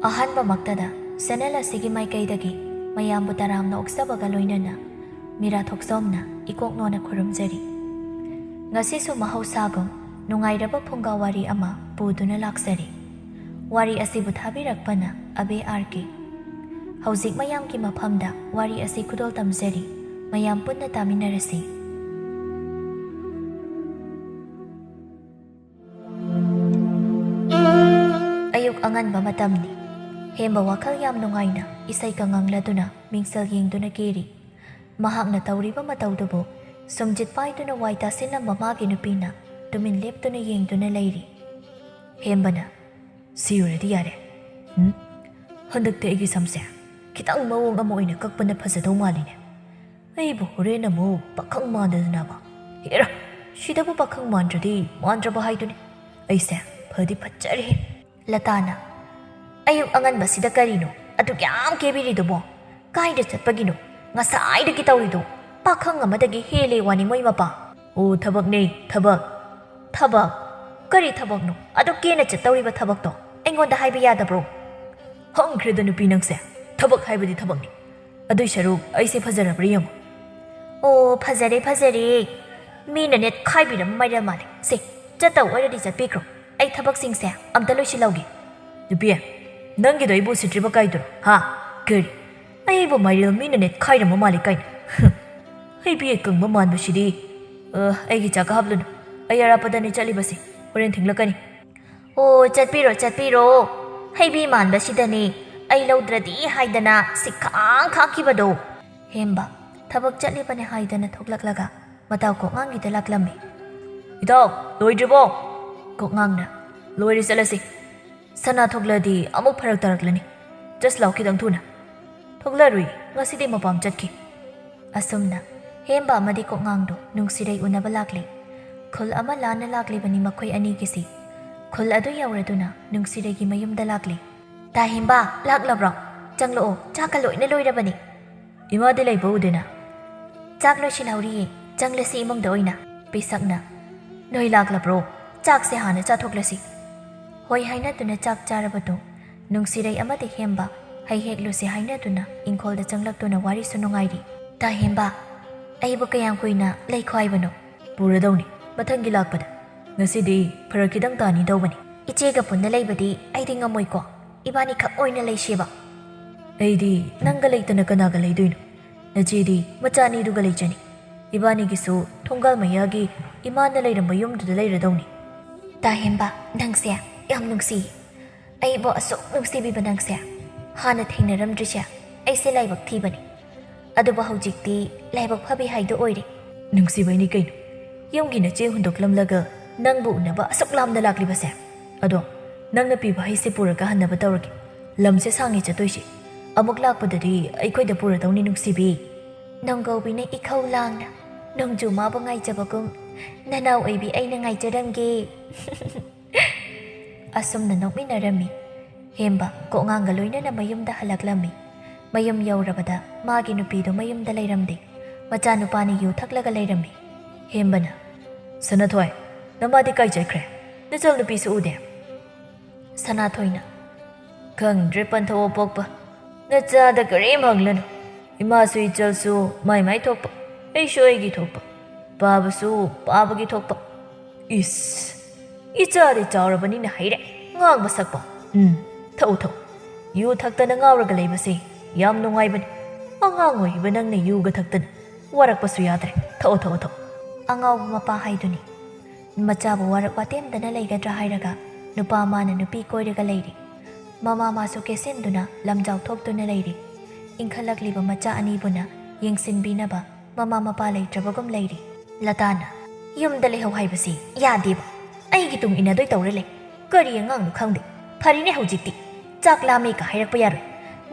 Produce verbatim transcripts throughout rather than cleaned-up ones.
ꯑꯍꯥꯟꯕꯃꯛꯇꯗ channel ꯑꯁꯤꯒꯤ ꯃꯥꯏꯀꯩꯗꯒꯤ ꯃꯌꯥꯝꯕꯨ ꯇꯔꯥꯝꯅ ꯑꯣꯛꯆꯕꯒ ꯂꯣꯏꯅꯅ ꯃꯤꯔꯥ ꯊꯣꯛꯆꯣꯝꯅ ꯏꯀꯣꯛ ꯅꯣꯟꯅ ꯈꯨꯔꯨꯝꯖꯔꯤ꯫ ꯉꯁꯤꯁꯨ ꯃꯍꯧꯁꯥꯒꯨꯝ ꯅꯨꯡꯉꯥꯏꯔꯕ ꯐꯨꯡꯒꯥ ꯋꯥꯔꯤ ꯑꯃ ꯄꯨꯗꯨꯅ ꯂꯥꯛꯆꯔꯤ꯫ ꯋꯥꯔꯤ ꯑꯁꯤꯕꯨ ꯊꯥꯕꯤꯔꯛꯄꯅ ꯑꯕꯦ ꯑꯥꯔ ꯀꯦ꯫ ꯍꯧꯖꯤꯛ ꯃꯌꯥꯝꯒꯤ ꯃꯐꯝꯗ ꯋꯥꯔꯤ ꯑꯁꯤ ꯈꯨꯗꯣꯜ ꯇꯝꯖꯔꯤ꯫ ꯃꯌꯥꯝ ꯄꯨꯟꯅ ꯇꯥꯃꯤꯟꯅꯔꯁꯤ꯫ ꯑꯌꯨꯛ ꯑꯉꯟꯕ ꯃꯇꯝꯅꯤ꯫ ꯍꯦꯝꯕ ꯋꯥꯈꯜ ꯌꯥꯝ ꯅꯨꯡꯉꯥꯏꯅ ꯏꯁꯩꯒ ꯉꯪꯂꯗꯨꯅ ꯃꯤꯡꯁꯦꯜ ꯌꯦꯡꯗꯨꯅ ꯀꯦꯔꯤ꯫ ꯃꯍꯥꯛꯅ ꯇꯧꯔꯤꯕ ꯃꯇꯧꯗꯨꯕꯨ ꯁꯨꯝꯖꯤꯠ ꯄꯥꯏꯗꯨꯅ ꯋꯥꯏ ꯇꯥꯁꯤꯜꯂꯝꯕ ꯃꯥꯒꯤ ꯅꯨꯄꯤꯅ ꯇꯨꯃꯤꯟ ꯂꯦꯞꯇꯨꯅ ꯌꯦꯡꯗꯨꯅ ꯂꯩꯔꯤ꯫ ꯍꯦꯝꯕꯅ, "ꯁꯤ ꯑꯣꯏꯔꯗꯤ ꯌꯥꯔꯦ꯫ ꯎꯝ? ꯍꯟꯗꯛꯇꯤ ꯑꯩꯒꯤ ꯁꯝꯁꯦ ꯈꯤꯇꯪ ꯃꯑꯣꯡ ꯑꯃ ꯑꯣꯏꯅ ꯀꯛꯄꯅ ꯐꯖꯗꯧ ꯃꯥꯜꯂꯤꯅꯦ꯫ ꯑꯩꯕꯨ ꯍꯣꯔꯦꯟ ꯑꯃꯨꯛ ꯄꯥꯈꯪ ꯃꯥꯟꯗꯗꯅꯕ꯫ ꯍꯦꯔꯥ, ꯁꯤꯗꯕꯨ ꯄꯥꯈꯪ ꯃꯥꯟꯗ꯭ꯔꯗꯤ ꯃꯥꯟꯗ꯭ꯔꯕ ꯍꯥꯏꯗꯨꯅꯤ꯫ ꯑꯩꯁꯦ ꯐꯗꯤ ꯐꯠꯖꯔꯦꯍꯦ꯫" ꯂꯇꯥꯅ, "ꯑꯌꯨꯛ ꯑꯉꯟꯕꯁꯤꯗ ꯀꯔꯤꯅꯣ ꯑꯗꯨꯛ ꯌꯥꯝ ꯀꯦꯕꯤꯔꯤꯗꯨꯕꯣ? ꯀꯥꯏꯗ ꯆꯠꯄꯒꯤꯅꯣ ꯉꯁꯥꯏꯗꯒꯤ ꯇꯧꯔꯤꯗꯣ? ꯄꯥꯈꯪ ꯑꯃꯗꯒꯤ ꯍꯦꯜꯂꯦ ꯋꯥꯅꯤ ꯃꯣꯏ ꯃꯄꯥ꯫" "ꯑꯣ, ꯊꯕꯛꯅꯦ, ꯊꯕꯛ꯫" "ꯊꯕꯛ? ꯀꯔꯤ ꯊꯕꯛꯅꯣ? ꯑꯗꯨꯛ ꯀꯦꯅ ꯆꯠꯇꯧꯔꯤꯕ ꯊꯕꯛꯇꯣ ꯑꯩꯉꯣꯟꯗ ꯍꯥꯏꯕ ꯌꯥꯗꯕ꯭ꯔꯣ?" "ꯍꯪꯈ꯭ꯔꯦꯗ ꯅꯨꯄꯤ ꯅꯪꯁꯦ, ꯊꯕꯛ ꯍꯥꯏꯕꯗꯤ ꯊꯕꯛꯅꯤ꯫ ꯑꯗꯨꯏ ꯁꯔꯨꯛ ꯑꯩꯁꯦ ꯐꯖꯔꯕ꯭ꯔꯥ ꯌꯦꯡꯉꯨ꯫" "ꯑꯣ, ꯐꯖꯔꯦ, ꯐꯖꯔꯦ꯫ ꯃꯤꯅ ꯅꯦꯠꯈꯥꯏꯕꯤꯔꯝꯕ ꯃꯥꯏꯔꯦꯜ ꯃꯥꯜꯂꯦ꯫ ꯁꯦ, ꯆꯠꯇꯧ ꯑꯣꯏꯔꯗꯤ ꯆꯠꯄꯤꯈ꯭ꯔꯣ꯫ ꯑꯩ ꯊꯕꯛꯁꯤꯡꯁꯦ ꯑꯝꯇ ꯂꯣꯏꯁꯤꯜꯍꯧꯒꯦ꯫" "ꯅꯨꯄꯤ, ꯅꯪꯒꯤꯗꯣ ꯑꯩꯕꯨ ꯎꯁꯤꯠꯇ꯭ꯔꯤꯕ ꯀꯥꯏꯗꯨꯔꯣ, ꯍꯥ? ꯀꯔꯤ? ꯑꯩꯕꯨ ꯃꯥꯏꯔꯦꯜ ꯃꯤꯅ ꯅꯦꯠꯈꯥꯏꯔꯝꯕ ꯃꯥꯜꯂꯦ ꯀꯥꯏꯅ? ꯍꯨꯝ, ꯍꯩꯕꯤ ꯀꯪꯕ ꯃꯥꯟꯕꯁꯤꯗꯤ꯫ ꯑ, ꯑꯩꯒꯤ ꯆꯥꯛꯀ ꯍꯥꯞꯂꯨꯅꯨ꯫ ꯑꯩ ꯑꯔꯥꯞꯄꯗꯅꯤ ꯆꯠꯂꯤꯕꯁꯦ꯫ ꯍꯣꯔꯦꯟ ꯊꯦꯡꯂꯛꯀꯅꯤ꯫" "ꯑꯣ, ꯆꯠꯄꯤꯔꯣ, ꯆꯠꯄꯤꯔꯣ꯫ ꯍꯩꯕꯤ ꯃꯥꯟꯕꯁꯤꯗꯅꯤ ꯑꯩ ꯂꯧꯗ꯭ꯔꯗꯤ ꯍꯥꯏꯗꯅ ꯁꯤꯈꯥꯡ ꯈꯥꯛꯈꯤꯕꯗꯣ꯫" ꯍꯦꯝꯕ ꯊꯕꯛ ꯆꯠꯂꯤꯕꯅꯦ ꯍꯥꯏꯗꯅ ꯊꯣꯛꯂꯛꯂꯒ ꯃꯇꯥꯎ ꯀꯣꯛꯉꯥꯡꯒꯤꯗ ꯂꯥꯛꯂꯝꯃꯤ꯫ "ꯏꯇꯥꯎ, ꯂꯣꯏꯗ꯭ꯔꯤꯕꯣ?" ꯀꯣꯛꯉꯥꯡꯅ, "ꯂꯣꯏꯔꯦ, ꯆꯠꯂꯁꯤ꯫ ꯁꯅꯥ ꯊꯣꯛꯂꯗꯤ ꯑꯃꯨꯛ ꯐꯔꯛ ꯇꯥꯔꯛꯂꯅꯤ꯫ ꯆꯠꯁꯤ ꯂꯥꯎ ꯈꯤꯇꯪ ꯊꯨꯅ꯫" "ꯊꯣꯛꯂꯔꯨꯏ, ꯉꯁꯤꯗꯤ ꯃꯄꯥꯝ ꯆꯠꯈꯤ꯫" ꯑꯁꯨꯝꯅ ꯍꯦꯝꯕ ꯑꯃꯗꯤ ꯀꯣꯛꯉꯥꯡꯗꯣ ꯅꯨꯡꯁꯤꯔꯩ ꯎꯅꯕ ꯂꯥꯛꯂꯤ꯫ ꯈꯨꯜ ꯑꯃ ꯂꯥꯟꯅ ꯂꯥꯛꯂꯤꯕꯅꯤ ꯃꯈꯣꯏ ꯑꯅꯤꯒꯤꯁꯤ꯫ ꯈꯨꯜ ꯑꯗꯨ ꯌꯧꯔꯗꯨꯅ ꯅꯨꯡꯁꯤꯔꯩꯒꯤ ꯃꯌꯨꯝꯗ ꯂꯥꯛꯂꯤ꯫ "ꯇꯥ ꯍꯦꯝꯕ, ꯂꯥꯛꯂꯕ꯭ꯔꯣ? ꯆꯪꯂꯛꯑꯣ, ꯆꯥꯛꯀ ꯂꯣꯏꯅ ꯂꯣꯏꯔꯕꯅꯤ꯫" "ꯏꯃꯥꯗꯤ ꯂꯩꯕ ꯎꯗꯦꯅ?" "ꯆꯥꯛ ꯂꯣꯏꯁꯤꯜꯍꯧꯔꯤꯌꯦ, ꯆꯪꯂꯁꯤ ꯏꯃꯨꯡꯗ ꯑꯣꯏꯅ꯫" ꯄꯤꯁꯛꯅ, "ꯅꯣꯏ ꯂꯥꯛꯂꯕ꯭ꯔꯣ? ꯆꯥꯛꯁꯦ ꯍꯥꯟꯅ ꯆꯥꯊꯣꯛꯂꯁꯤ꯫" ꯍꯣꯏ ꯍꯥꯏꯅꯗꯨꯅ ꯆꯥꯛ ꯆꯥꯔꯕꯗꯣ ꯅꯨꯡꯁꯤꯔꯩ ꯑꯃꯗꯤ ꯍꯦꯝꯕ ꯍꯩ ꯍꯦꯛꯂꯨꯁꯦ ꯍꯥꯏꯅꯗꯨꯅ ꯏꯪꯈꯣꯜꯗ ꯆꯪꯂꯛꯇꯨꯅ ꯋꯥꯔꯤꯁꯨ ꯅꯨꯡꯉꯥꯏꯔꯤ꯫ "ꯇꯥ ꯍꯦꯝꯕ, ꯑꯩꯕꯨ ꯀꯌꯥꯝ ꯀꯨꯏꯅ ꯂꯩꯈꯣ ꯍꯥꯏꯕꯅꯣ?" "ꯄꯨꯔꯗꯧꯅꯤ, ꯃꯊꯪꯒꯤ ꯂꯥꯛꯄꯗ꯫ ꯉꯁꯤꯗꯤ ꯐꯔꯛ ꯈꯤꯇꯪ ꯇꯥꯅꯤ ꯇꯧꯕꯅꯤ꯫" "ꯏꯆꯦꯒ ꯄꯨꯟꯅ ꯂꯩꯕꯗꯤ ꯑꯩꯗꯤ ꯉꯝꯃꯣꯏꯀꯣ, ꯏꯕꯥꯅꯤꯈꯛ ꯑꯣꯏꯅ ꯂꯩꯁꯦꯕ꯫" "ꯑꯩꯗꯤ ꯅꯪꯒ ꯂꯩꯇꯅ ꯀꯅꯥꯒ ꯂꯩꯗꯣꯏꯅꯣ? ꯅꯆꯦꯗꯤ ꯃꯆꯥ ꯑꯅꯤꯗꯨꯒ ꯂꯩꯖꯅꯤ꯫ ꯏꯕꯥꯅꯤꯒꯤꯁꯨ ꯊꯣꯡꯒꯥꯜ ꯃꯌꯥꯒꯤ ꯏꯃꯥꯅ ꯂꯩꯔꯝꯕ ꯌꯨꯝꯗꯨꯗ ꯂꯩꯔꯗꯧꯅꯤ꯫" "ꯇꯥ ꯍꯦꯝꯕ, ꯅꯪꯁꯦ ꯌꯥꯝ ꯅꯨꯡꯁꯤ꯫ ꯑꯩꯕꯨ ꯑꯁꯨꯛ ꯅꯨꯡꯁꯤꯕꯤꯕ ꯅꯪꯁꯦ ꯍꯥꯟꯅ ꯊꯦꯡꯅꯔꯝꯗ꯭ꯔꯤꯁꯦ ꯑꯩꯁꯦ ꯂꯥꯏꯕꯛ ꯊꯤꯕꯅꯤ꯫ ꯑꯗꯨꯕꯨ ꯍꯧꯖꯤꯛꯇꯤ ꯂꯥꯏꯕꯛ ꯐꯕꯤ ꯍꯥꯏꯗꯣ ꯑꯣꯏꯔꯦ꯫" "ꯅꯨꯡꯁꯤꯕꯩꯅꯤ ꯀꯩꯅꯣ꯫ ꯌꯨꯝꯒꯤ ꯅꯆꯦ ꯍꯨꯟꯗꯣꯛꯂꯝꯂꯒ ꯅꯪꯕꯨ ꯎꯅꯕ ꯑꯁꯨꯛ ꯂꯥꯞꯅ ꯂꯥꯛꯂꯤꯕꯁꯦ꯫ ꯑꯗꯣ ꯅꯪꯅ ꯄꯤꯕ ꯍꯩꯁꯦ ꯄꯨꯔꯒ ꯍꯟꯅꯕ ꯇꯧꯔꯒꯦ꯫ ꯂꯝꯁꯦ ꯁꯥꯡꯉꯦ ꯆꯠꯇꯣꯏꯁꯦ꯫ ꯑꯃꯨꯛ ꯂꯥꯛꯄꯗꯗꯤ ꯑꯩꯈꯣꯏꯗ ꯄꯨꯔꯗꯧꯅꯤ ꯅꯨꯡꯁꯤꯕꯤ꯫" "ꯅꯣꯡꯒꯧꯕꯤꯅ ꯏꯈꯧ ꯂꯥꯡꯅ ꯅꯣꯡꯖꯨ ꯃꯥꯕꯨ ꯉꯥꯏꯖꯕꯒꯨꯝ, ꯅꯅꯥꯎ ꯑꯣꯏꯕꯤ ꯑꯩꯅ ꯉꯥꯏꯖꯔꯝꯒꯦ꯫" ꯑꯁꯨꯝꯅ ꯅꯣꯛꯃꯤꯟꯅꯔꯝꯃꯤ꯫ ꯍꯦꯝꯕ ꯀꯣꯛꯉꯥꯡꯒ ꯂꯣꯏꯅꯅ ꯃꯌꯨꯝꯗ ꯍꯜꯂꯛꯂꯝꯃꯤ꯫ ꯃꯌꯨꯝ ꯌꯧꯔꯕꯗ ꯃꯥꯒꯤ ꯅꯨꯄꯤꯗꯨ ꯃꯌꯨꯝꯗ ꯂꯩꯔꯝꯗꯦ꯫ ꯃꯆꯥꯅꯨꯄꯥꯅꯤ ꯌꯨ ꯊꯛꯂꯒ ꯂꯩꯔꯝꯃꯤ꯫ ꯍꯦꯝꯕꯅ, "ꯁꯅꯥꯊꯣꯏ, ꯅꯃꯥꯗꯤ ꯀꯥꯏ ꯆꯠꯈ꯭ꯔꯦ? ꯅꯆꯜ ꯅꯨꯄꯤꯁꯨ ꯎꯗꯦ꯫" ꯁꯅꯥꯊꯣꯏꯅ, "ꯈꯪꯗ꯭ꯔꯦ ꯄꯟꯊꯧ ꯑꯄꯣꯛꯄ, ꯅꯆꯥꯗ ꯀꯔꯤꯝ ꯍꯪꯂꯅꯨ꯫ ꯏꯃꯥꯁꯨ ꯏꯆꯜꯁꯨ ꯃꯥꯏ ꯃꯥꯏ ꯊꯣꯛꯄ, ꯑꯩꯁꯨ ꯑꯩꯒꯤ ꯊꯣꯛꯄ, ꯄꯥꯕꯁꯨ ꯄꯥꯕꯒꯤ ꯊꯣꯛꯄ꯫ ꯏꯁ, ꯏꯆꯥꯗꯤ ꯆꯥꯎꯔꯕꯅꯤꯅ ꯍꯩꯔꯦ ꯉꯥꯡꯕ ꯁꯛꯄ꯫ ꯎꯝ, ꯊꯛꯎ ꯊꯛꯎ꯫ ꯌꯨ ꯊꯛꯇꯅ ꯉꯥꯎꯔꯒ ꯂꯩꯕꯁꯦ ꯌꯥꯝ ꯅꯨꯡꯉꯥꯏꯕꯅꯤ꯫ ꯑꯉꯥꯡ ꯑꯣꯏꯔꯤꯕ ꯅꯪꯅ ꯌꯨꯒ ꯊꯛꯇꯅ ꯋꯥꯔꯛꯄꯁꯨ ꯌꯥꯗ꯭ꯔꯦ꯫ ꯊꯛꯎ ꯊꯛꯎ ꯊꯛꯎ꯫" ꯑꯉꯥꯎꯕ ꯃꯄꯥ ꯍꯥꯏꯗꯨꯅꯤ꯫ ꯃꯆꯥꯕꯨ ꯋꯥꯔꯛ ꯋꯥꯇꯦꯝꯗꯅ ꯂꯩꯒꯗ꯭ꯔꯥ ꯍꯥꯏꯔꯒ ꯅꯨꯄꯥ ꯃꯥꯅ ꯅꯨꯄꯤ ꯀꯣꯏꯔꯒ ꯂꯩꯔꯤ꯫ ꯃꯃꯥ ꯃꯥꯁꯨ ꯀꯦꯁꯤꯟꯗꯨꯅ ꯂꯝꯖꯥꯎ ꯊꯣꯛꯇꯨꯅ ꯂꯩꯔꯤ꯫ ꯏꯟꯈꯠꯂꯛꯂꯤꯕ ꯃꯆꯥ ꯑꯅꯤꯕꯨꯅ ꯌꯦꯡꯁꯤꯟꯕꯤꯅꯕ ꯃꯃꯥ ꯃꯄꯥ ꯂꯩꯇ꯭ꯔꯕꯒꯨꯝ ꯂꯩꯔꯤ꯫ ꯂꯇꯥꯅ, "ꯌꯨꯝꯗ ꯂꯩꯍꯧ ꯍꯥꯏꯕꯁꯤ ꯌꯥꯗꯦꯕ꯫ ꯑꯩꯒꯤ ꯇꯨꯡ ꯏꯟꯅꯗꯣꯏ ꯇꯧꯔ ꯂꯩ꯫ ꯀꯔꯤ ꯑꯉꯥꯡꯅꯣ ꯈꯪꯗꯦ꯫ ꯐꯔꯤꯅꯦ ꯍꯧꯖꯤꯛꯇꯤ꯫ ꯆꯥꯛ ꯂꯥꯝꯃꯦꯒ ꯍꯥꯏꯔꯛꯄ ꯌꯥꯔꯣꯏ꯫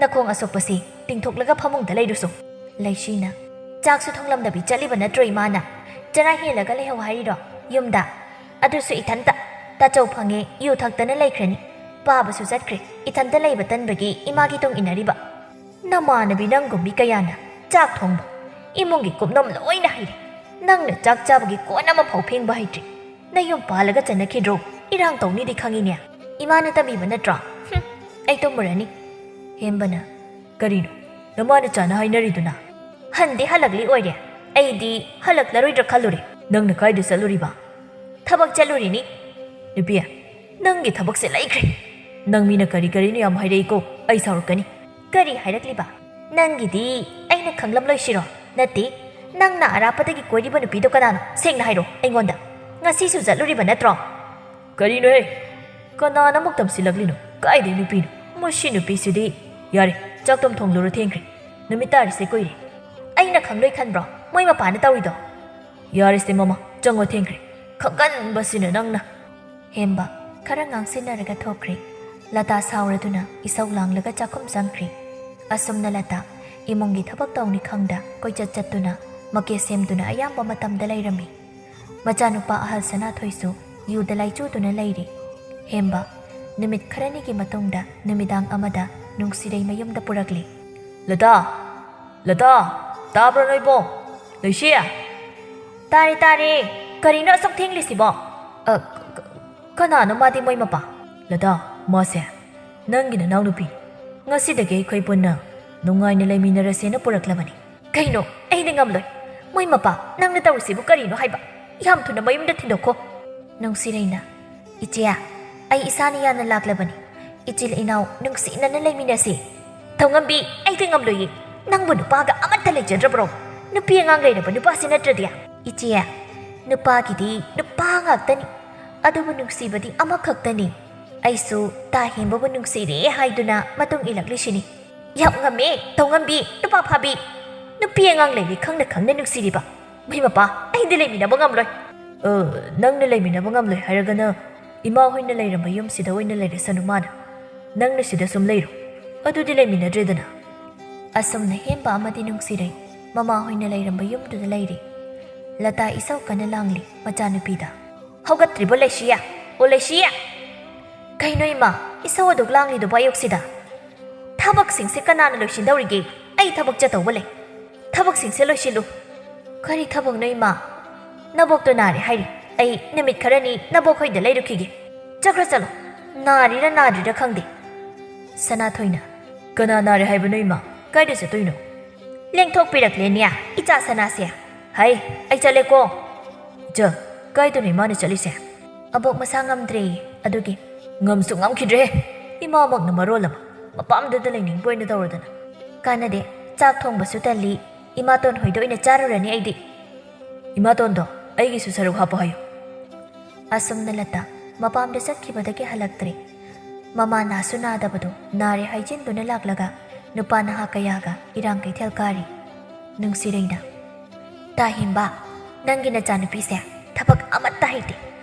ꯅꯈꯣꯡ ꯑꯁꯣꯛꯄꯁꯤ ꯇꯤꯡꯊꯣꯛꯂꯒ ꯐꯃꯨꯡꯗ ꯂꯩꯔꯨꯁꯣ꯫" ꯂꯩꯁꯤꯅ, "ꯆꯥꯛꯁꯨ ꯊꯣꯡꯂꯝꯗꯕꯤ ꯆꯠꯂꯤꯕ ꯅꯠꯇ꯭ꯔꯣ ꯏꯃꯥꯅ? ꯆꯔꯥ ꯍꯦꯜꯂꯒ ꯂꯩꯍꯧ ꯍꯥꯏꯔꯤꯔꯣ ꯌꯨꯝꯗ? ꯑꯗꯨꯁꯨ ꯏꯊꯟꯇ꯫ ꯇꯥꯆꯧ ꯐꯪꯉꯦ ꯌꯨ ꯊꯛꯇꯅ ꯂꯩꯈ꯭ꯔꯅꯤ꯫ ꯄꯥꯕꯁꯨ ꯆꯠꯈ꯭ꯔꯦ꯫ ꯏꯊꯟꯇ ꯂꯩꯕ ꯇꯟꯕꯒꯤ ꯏꯃꯥꯒꯤ ꯇꯨꯡ ꯏꯟꯅꯔꯤꯕ꯫ ꯅꯃꯥꯟꯅꯕꯤ ꯅꯪꯒꯨꯝꯕꯤ ꯀꯌꯥꯅ ꯆꯥꯛ ꯊꯣꯡꯕ, ꯏꯃꯨꯡꯒꯤ ꯀꯨꯞꯅꯣꯝ ꯂꯣꯏꯅ ꯍꯩꯔꯦ꯫ ꯅꯪꯅ ꯆꯥꯛ ꯆꯥꯕꯒꯤ ꯀꯣꯟ ꯑꯃ ꯐꯥꯎ ꯐꯦꯡꯕ ꯍꯩꯇ꯭ꯔꯤ꯫ ꯅꯌꯨꯝ ꯄꯥꯜꯂꯒ ꯆꯠꯅꯈꯤꯗ꯭ꯔꯣ? ꯏꯔꯥꯡ ꯇꯧꯅꯤꯗꯤ ꯈꯪꯉꯤꯅꯦ꯫ ꯏꯃꯥꯅ ꯇꯝꯕꯤꯕ ꯅꯠꯇ꯭ꯔꯣ? ꯍꯨꯝ, "ꯑꯩ ꯇꯨꯝꯃꯨꯔꯅꯤ꯫" ꯍꯦꯝꯕꯅ, "ꯀꯔꯤꯅꯣ ꯅꯃꯥ ꯅꯆꯥꯅ ꯍꯥꯏꯅꯔꯤꯗꯨꯅ?" "ꯍꯟꯗꯤ ꯍꯜꯂꯛꯂꯤ ꯑꯣꯏꯔꯦ, ꯑꯩꯗꯤ ꯍꯜꯂꯛꯂꯔꯣꯏꯗ꯭ꯔꯥ ꯈꯜꯂꯨꯔꯦ꯫ ꯅꯪꯅ ꯀꯥꯏꯗ ꯆꯠꯂꯨꯔꯤꯕ?" "ꯊꯕꯛ ꯆꯠꯂꯨꯔꯤꯅꯤ꯫" "ꯅꯨꯄꯤ, ꯅꯪꯒꯤ ꯊꯕꯛꯁꯦ ꯂꯩꯈ꯭ꯔꯦ꯫ ꯅꯪ ꯃꯤꯅ ꯀꯔꯤ ꯀꯔꯤꯅꯣ ꯌꯥꯝ ꯍꯥꯏꯔꯛꯏꯀꯣ, ꯑꯩ ꯁꯥꯎꯔꯛꯀꯅꯤ꯫" "ꯀꯔꯤ ꯍꯥꯏꯔꯛꯂꯤꯕ? ꯅꯪꯒꯤꯗꯤ ꯑꯩꯅ ꯈꯪꯂꯝꯂꯣꯏꯁꯤꯔꯣ? ꯅꯠꯇꯦ, ꯅꯪꯅ ꯑꯔꯥꯞꯄꯗꯒꯤ ꯀꯣꯏꯔꯤꯕ ꯅꯨꯄꯤꯗꯣ ꯀꯅꯥꯅꯣ? ꯁꯦꯡꯅ ꯍꯥꯏꯔꯣ ꯑꯩꯉꯣꯟꯗ꯫ ꯉꯁꯤꯁꯨ ꯆꯠꯂꯨꯔꯤꯕ ꯅꯠꯇ꯭ꯔꯣ?" "ꯀꯔꯤꯅꯣꯍꯦ? ꯀꯅꯥꯅ ꯑꯃꯨꯛ ꯇꯝꯁꯤꯜꯂꯛꯂꯤꯅꯣ? ꯀꯥꯏꯗꯩ ꯅꯨꯄꯤꯅꯣ? ꯃꯁꯤ ꯅꯨꯄꯤꯁꯤꯗꯤ꯫ ꯌꯥꯔꯦ, ꯆꯥꯛꯇꯣꯝ ꯊꯣꯡꯂꯨꯔꯣ, ꯊꯦꯡꯈ꯭ꯔꯦ꯫ ꯅꯨꯃꯤꯠ ꯇꯥꯔꯤꯁꯦ ꯀꯨꯏꯔꯦ꯫" "ꯑꯩꯅ ꯈꯪꯂꯣꯏ ꯈꯟꯕ꯭ꯔꯣ ꯃꯣꯏ ꯃꯄꯥꯅ ꯇꯧꯔꯤꯗꯣ?" "ꯌꯥꯔꯦꯁꯦ ꯃꯃꯥ, ꯆꯪꯉꯣ, ꯊꯦꯡꯈ꯭ꯔꯦ꯫ ꯈꯪꯒꯟꯕꯁꯤꯅ ꯅꯪꯅ꯫" ꯍꯦꯝꯕ ꯈꯔ ꯉꯥꯡꯁꯤꯟꯅꯔꯒ ꯊꯣꯛꯈ꯭ꯔꯦ꯫ ꯂꯇꯥ ꯁꯥꯎꯔꯗꯨꯅ ꯏꯁꯧ ꯂꯥꯡꯂꯒ ꯆꯥꯛꯈꯨꯝ ꯆꯪꯈ꯭ꯔꯦ꯫ ꯑꯁꯨꯝꯅ ꯂꯇꯥ ꯏꯃꯨꯡꯒꯤ ꯊꯕꯛ ꯇꯧꯅꯤ ꯈꯪꯗ ꯀꯣꯏꯆꯠ ꯆꯠꯇꯨꯅ ꯃꯀꯦ ꯁꯦꯝꯗꯨꯅ ꯑꯌꯥꯝꯕ ꯃꯇꯝꯗ ꯂꯩꯔꯝꯃꯤ꯫ ꯃꯆꯥꯅꯨꯄꯥ ꯑꯍꯜ ꯁꯅꯥꯊꯣꯏꯁꯨ ꯌꯨꯗ ꯂꯥꯏꯆꯨꯗꯨꯅ ꯂꯩꯔꯤ꯫ ꯍꯦꯝꯕ ꯅꯨꯃꯤꯠ ꯈꯔꯅꯤꯒꯤ ꯃꯇꯨꯡꯗ ꯅꯨꯃꯤꯗꯥꯡ ꯑꯃꯗ ꯅꯨꯡꯁꯤꯔꯩ ꯃꯌꯨꯝꯗ ꯄꯨꯔꯛꯂꯤ꯫ "ꯂꯇꯥ! ꯂꯇꯥ! ꯇꯥꯕ꯭ꯔꯣ ꯅꯣꯏꯕꯣ? ꯂꯩꯁꯤ!" "ꯇꯥꯔꯦ, ꯇꯥꯔꯦ꯫ ꯀꯔꯤꯅꯣ ꯑꯁꯨꯛ ꯊꯦꯡꯂꯤꯁꯤꯕꯣ?" "ꯑ, ꯀ-, ꯀ-, ꯀꯅꯥꯅꯣ ꯃꯥꯗꯤ, ꯃꯣꯏ ꯃꯄꯥ?" "ꯂꯇꯥ, ꯃꯥꯁꯦ ꯅꯪꯒꯤ ꯅꯅꯥꯎꯅꯨꯄꯤ꯫ ꯉꯁꯤꯗꯒꯤ ꯑꯩꯈꯣꯏ ꯄꯨꯟꯅ ꯅꯨꯡꯉꯥꯏꯅ ꯂꯩꯃꯤꯟꯅꯔꯁꯦꯅ ꯄꯨꯔꯛꯂꯕꯅꯤ꯫" "ꯀꯩꯅꯣ? ꯑꯩꯗꯤ ꯉꯝꯂꯣꯏ꯫ ꯃꯣꯏ ꯃꯄꯥ, ꯅꯪꯅ ꯇꯧꯔꯤꯁꯤꯕꯨ ꯀꯔꯤꯅꯣ ꯍꯥꯏꯕ? ꯌꯥꯝ ꯊꯨꯅ ꯃꯌꯨꯝꯗ ꯊꯤꯟꯗꯣꯛꯈꯣ꯫" ꯅꯨꯡꯁꯤꯔꯩꯅ, "ꯏꯆꯦ, ꯑꯩ ꯏꯁꯥꯅ ꯌꯥꯅ ꯂꯥꯛꯂꯕꯅꯤ꯫ ꯏꯆꯤꯜ ꯏꯅꯥꯎ ꯅꯨꯡꯁꯤꯅꯅ ꯂꯩꯃꯤꯟꯅꯁꯤ꯫" "ꯊꯧꯉꯝꯕꯤ, ꯑꯩꯗꯤ ꯉꯝꯂꯣꯏꯌꯦ꯫ ꯅꯪꯕꯨ ꯅꯨꯄꯥꯒ ꯑꯃꯠꯇ ꯂꯩꯖꯗ꯭ꯔꯕ꯭ꯔꯣ? ꯅꯨꯄꯤ ꯑꯉꯥꯡ ꯂꯩꯔꯕ ꯅꯨꯄꯥꯁꯤ ꯅꯠꯇ꯭ꯔꯗꯤ?" "ꯏꯆꯦ, ꯅꯨꯄꯥꯒꯤꯗꯤ ꯅꯨꯄꯥ ꯉꯥꯛꯇꯅꯤ, ꯑꯗꯨꯕꯨ ꯅꯨꯡꯁꯤꯕꯗꯤ ꯑꯃꯈꯛꯇꯅꯤ꯫ ꯑꯩꯁꯨ ꯇꯥ ꯍꯦꯝꯕꯕꯨ ꯅꯨꯡꯁꯤꯔꯦ ꯍꯥꯏꯗꯨꯅ ꯃꯇꯨꯡ ꯏꯜꯂꯛꯂꯤꯁꯤꯅꯤ꯫" "ꯌꯥꯝ ꯉꯝꯃꯦ, ꯊꯧꯉꯝꯕꯤ, ꯅꯨꯄꯥ ꯐꯥꯕꯤ꯫ ꯅꯨꯄꯤ ꯑꯉꯥꯡ ꯂꯩꯔꯦ ꯈꯪꯅ ꯈꯪꯅ ꯅꯨꯡꯁꯤꯔꯤꯕ꯫ ꯃꯩ ꯃꯄꯥ, ꯑꯩꯗꯤ ꯂꯩꯃꯤꯟꯅꯕ ꯉꯝꯂꯣꯏ꯫" "ꯑ, ꯅꯪꯅ ꯂꯩꯃꯤꯟꯅꯕ ꯉꯝꯂꯣꯏ ꯍꯥꯏꯔꯒꯅ ꯏꯃꯥ ꯍꯣꯏꯅ ꯂꯩꯔꯝꯕ ꯌꯨꯝꯁꯤꯗ ꯑꯣꯏꯅ ꯂꯩꯔꯁꯅꯨ ꯃꯥꯅ꯫ ꯅꯪꯅ ꯁꯤꯗ ꯁꯨꯝ ꯂꯩꯔꯣ꯫ ꯑꯗꯨꯗꯤ ꯂꯩꯃꯤꯟꯅꯗ꯭ꯔꯦꯗꯅ꯫" ꯑꯁꯨꯝꯅ ꯍꯦꯝꯕ ꯑꯃꯗꯤ ꯅꯨꯡꯁꯤꯔꯩ ꯃꯃꯥ ꯍꯣꯏꯅ ꯂꯩꯔꯝꯕ ꯌꯨꯝꯗꯨꯗ ꯂꯩꯔꯤ꯫ ꯂꯇꯥ ꯏꯁꯧ ꯀꯟꯅ ꯂꯥꯡꯂꯤ ꯃꯆꯥꯅꯨꯄꯤꯗ꯫ "ꯍꯧꯒꯠꯇ꯭ꯔꯤꯕꯣ ꯂꯩꯁꯤꯌꯥ? ꯑꯣ ꯂꯩꯁꯤꯌꯥ!" "ꯀꯩꯅꯣ ꯏꯃꯥ, ꯏꯁꯧ ꯑꯗꯨꯛ ꯂꯥꯡꯂꯤꯗꯨꯕꯨ ꯑꯌꯨꯛꯁꯤꯗ?" "ꯊꯕꯛꯁꯤꯡꯁꯦ ꯀꯅꯥꯅ ꯂꯣꯏꯁꯤꯟꯗꯧꯔꯤꯒꯦ? ꯑꯩ ꯊꯕꯛ ꯆꯠꯇꯧꯕ ꯂꯩ꯫ ꯊꯕꯛꯁꯤꯡꯁꯦ ꯂꯣꯏꯁꯤꯜꯂꯨ꯫" "ꯀꯔꯤ ꯊꯕꯛꯅꯣ ꯏꯃꯥ?" "ꯅꯕꯣꯛꯇꯣ ꯅꯥꯔꯦ ꯍꯥꯏꯔꯤ꯫ ꯑꯩ ꯅꯨꯃꯤꯠ ꯈꯔꯅꯤ ꯅꯕꯣꯛ ꯍꯣꯏꯗ ꯂꯩꯔꯨꯈꯤꯒꯦ꯫ ꯆꯠꯈ꯭ꯔꯣ ꯆꯠꯂꯣ꯫ ꯅꯥꯔꯤꯔ ꯅꯥꯗ꯭ꯔꯤꯔ ꯈꯪꯗꯦ꯫" ꯁꯅꯥꯊꯣꯏꯅ, "ꯀꯅꯥ ꯅꯥꯔꯦ ꯍꯥꯏꯕꯅꯣ ꯏꯃꯥ? ꯀꯥꯏꯗ ꯆꯠꯇꯣꯏꯅꯣ?" "ꯂꯦꯡꯊꯣꯛꯄꯤꯔꯛꯂꯦꯅꯦ ꯏꯆꯥ ꯁꯅꯥꯁꯦ꯫ ꯍꯩ, ꯑꯩ ꯆꯠꯂꯦꯀꯣ꯫" "ꯏꯆꯜ, ꯀꯥꯏꯗꯅꯣ ꯏꯃꯥꯅ ꯆꯠꯂꯤꯁꯦ?" "ꯑꯕꯣꯛ ꯃꯁꯥ ꯉꯝꯗ꯭ꯔꯦ, ꯑꯗꯨꯒꯤ꯫" "ꯉꯝꯁꯨ ꯉꯝꯈꯤꯗ꯭ꯔꯦ꯫ ꯏꯃꯥꯃꯛꯅ ꯃꯔꯣꯜ ꯑꯃ ꯃꯄꯥꯝꯗꯨꯗ ꯂꯩꯅꯤꯡꯕ ꯑꯣꯏꯅ ꯇꯧꯔꯗꯅ꯫" "ꯀꯥꯟꯅꯗꯦ, ꯆꯥꯛ ꯊꯣꯡꯕꯁꯨ ꯇꯜꯂꯤ꯫ ꯏꯃꯥꯇꯣꯟ ꯍꯣꯏꯗ ꯑꯣꯏꯅ ꯆꯥꯔꯨꯔꯅꯤ ꯑꯩꯗꯤ꯫" "ꯏꯃꯥꯇꯣꯟꯗꯣ ꯑꯩꯒꯤꯁꯨ ꯁꯔꯨꯛ ꯍꯥꯞꯄꯣ ꯍꯥꯏꯌꯨ꯫" ꯑꯁꯨꯝꯅ ꯂꯇꯥ ꯃꯄꯥꯝꯗ ꯆꯠꯈꯤꯕꯗꯒꯤ ꯍꯜꯂꯛꯇ꯭ꯔꯦ꯫ ꯃꯃꯥ ꯅꯥꯁꯨ ꯅꯥꯗꯕꯗꯣ ꯅꯥꯔꯦ ꯍꯥꯏꯖꯤꯟꯗꯨꯅ ꯂꯥꯛꯂꯒ ꯅꯨꯄꯥ ꯅꯍꯥ ꯀꯌꯥꯒ ꯏꯔꯥꯡ ꯀꯩꯊꯦꯜ ꯀꯥꯔꯤ꯫ ꯅꯨꯡꯁꯤꯔꯩꯅ, "ꯇꯥ ꯍꯦꯝꯕ, ꯅꯪꯒꯤ ꯅꯆꯥꯅꯨꯄꯤꯁꯦ ꯊꯕꯛ ꯑꯃꯠꯇ ꯍꯩꯇꯦ꯫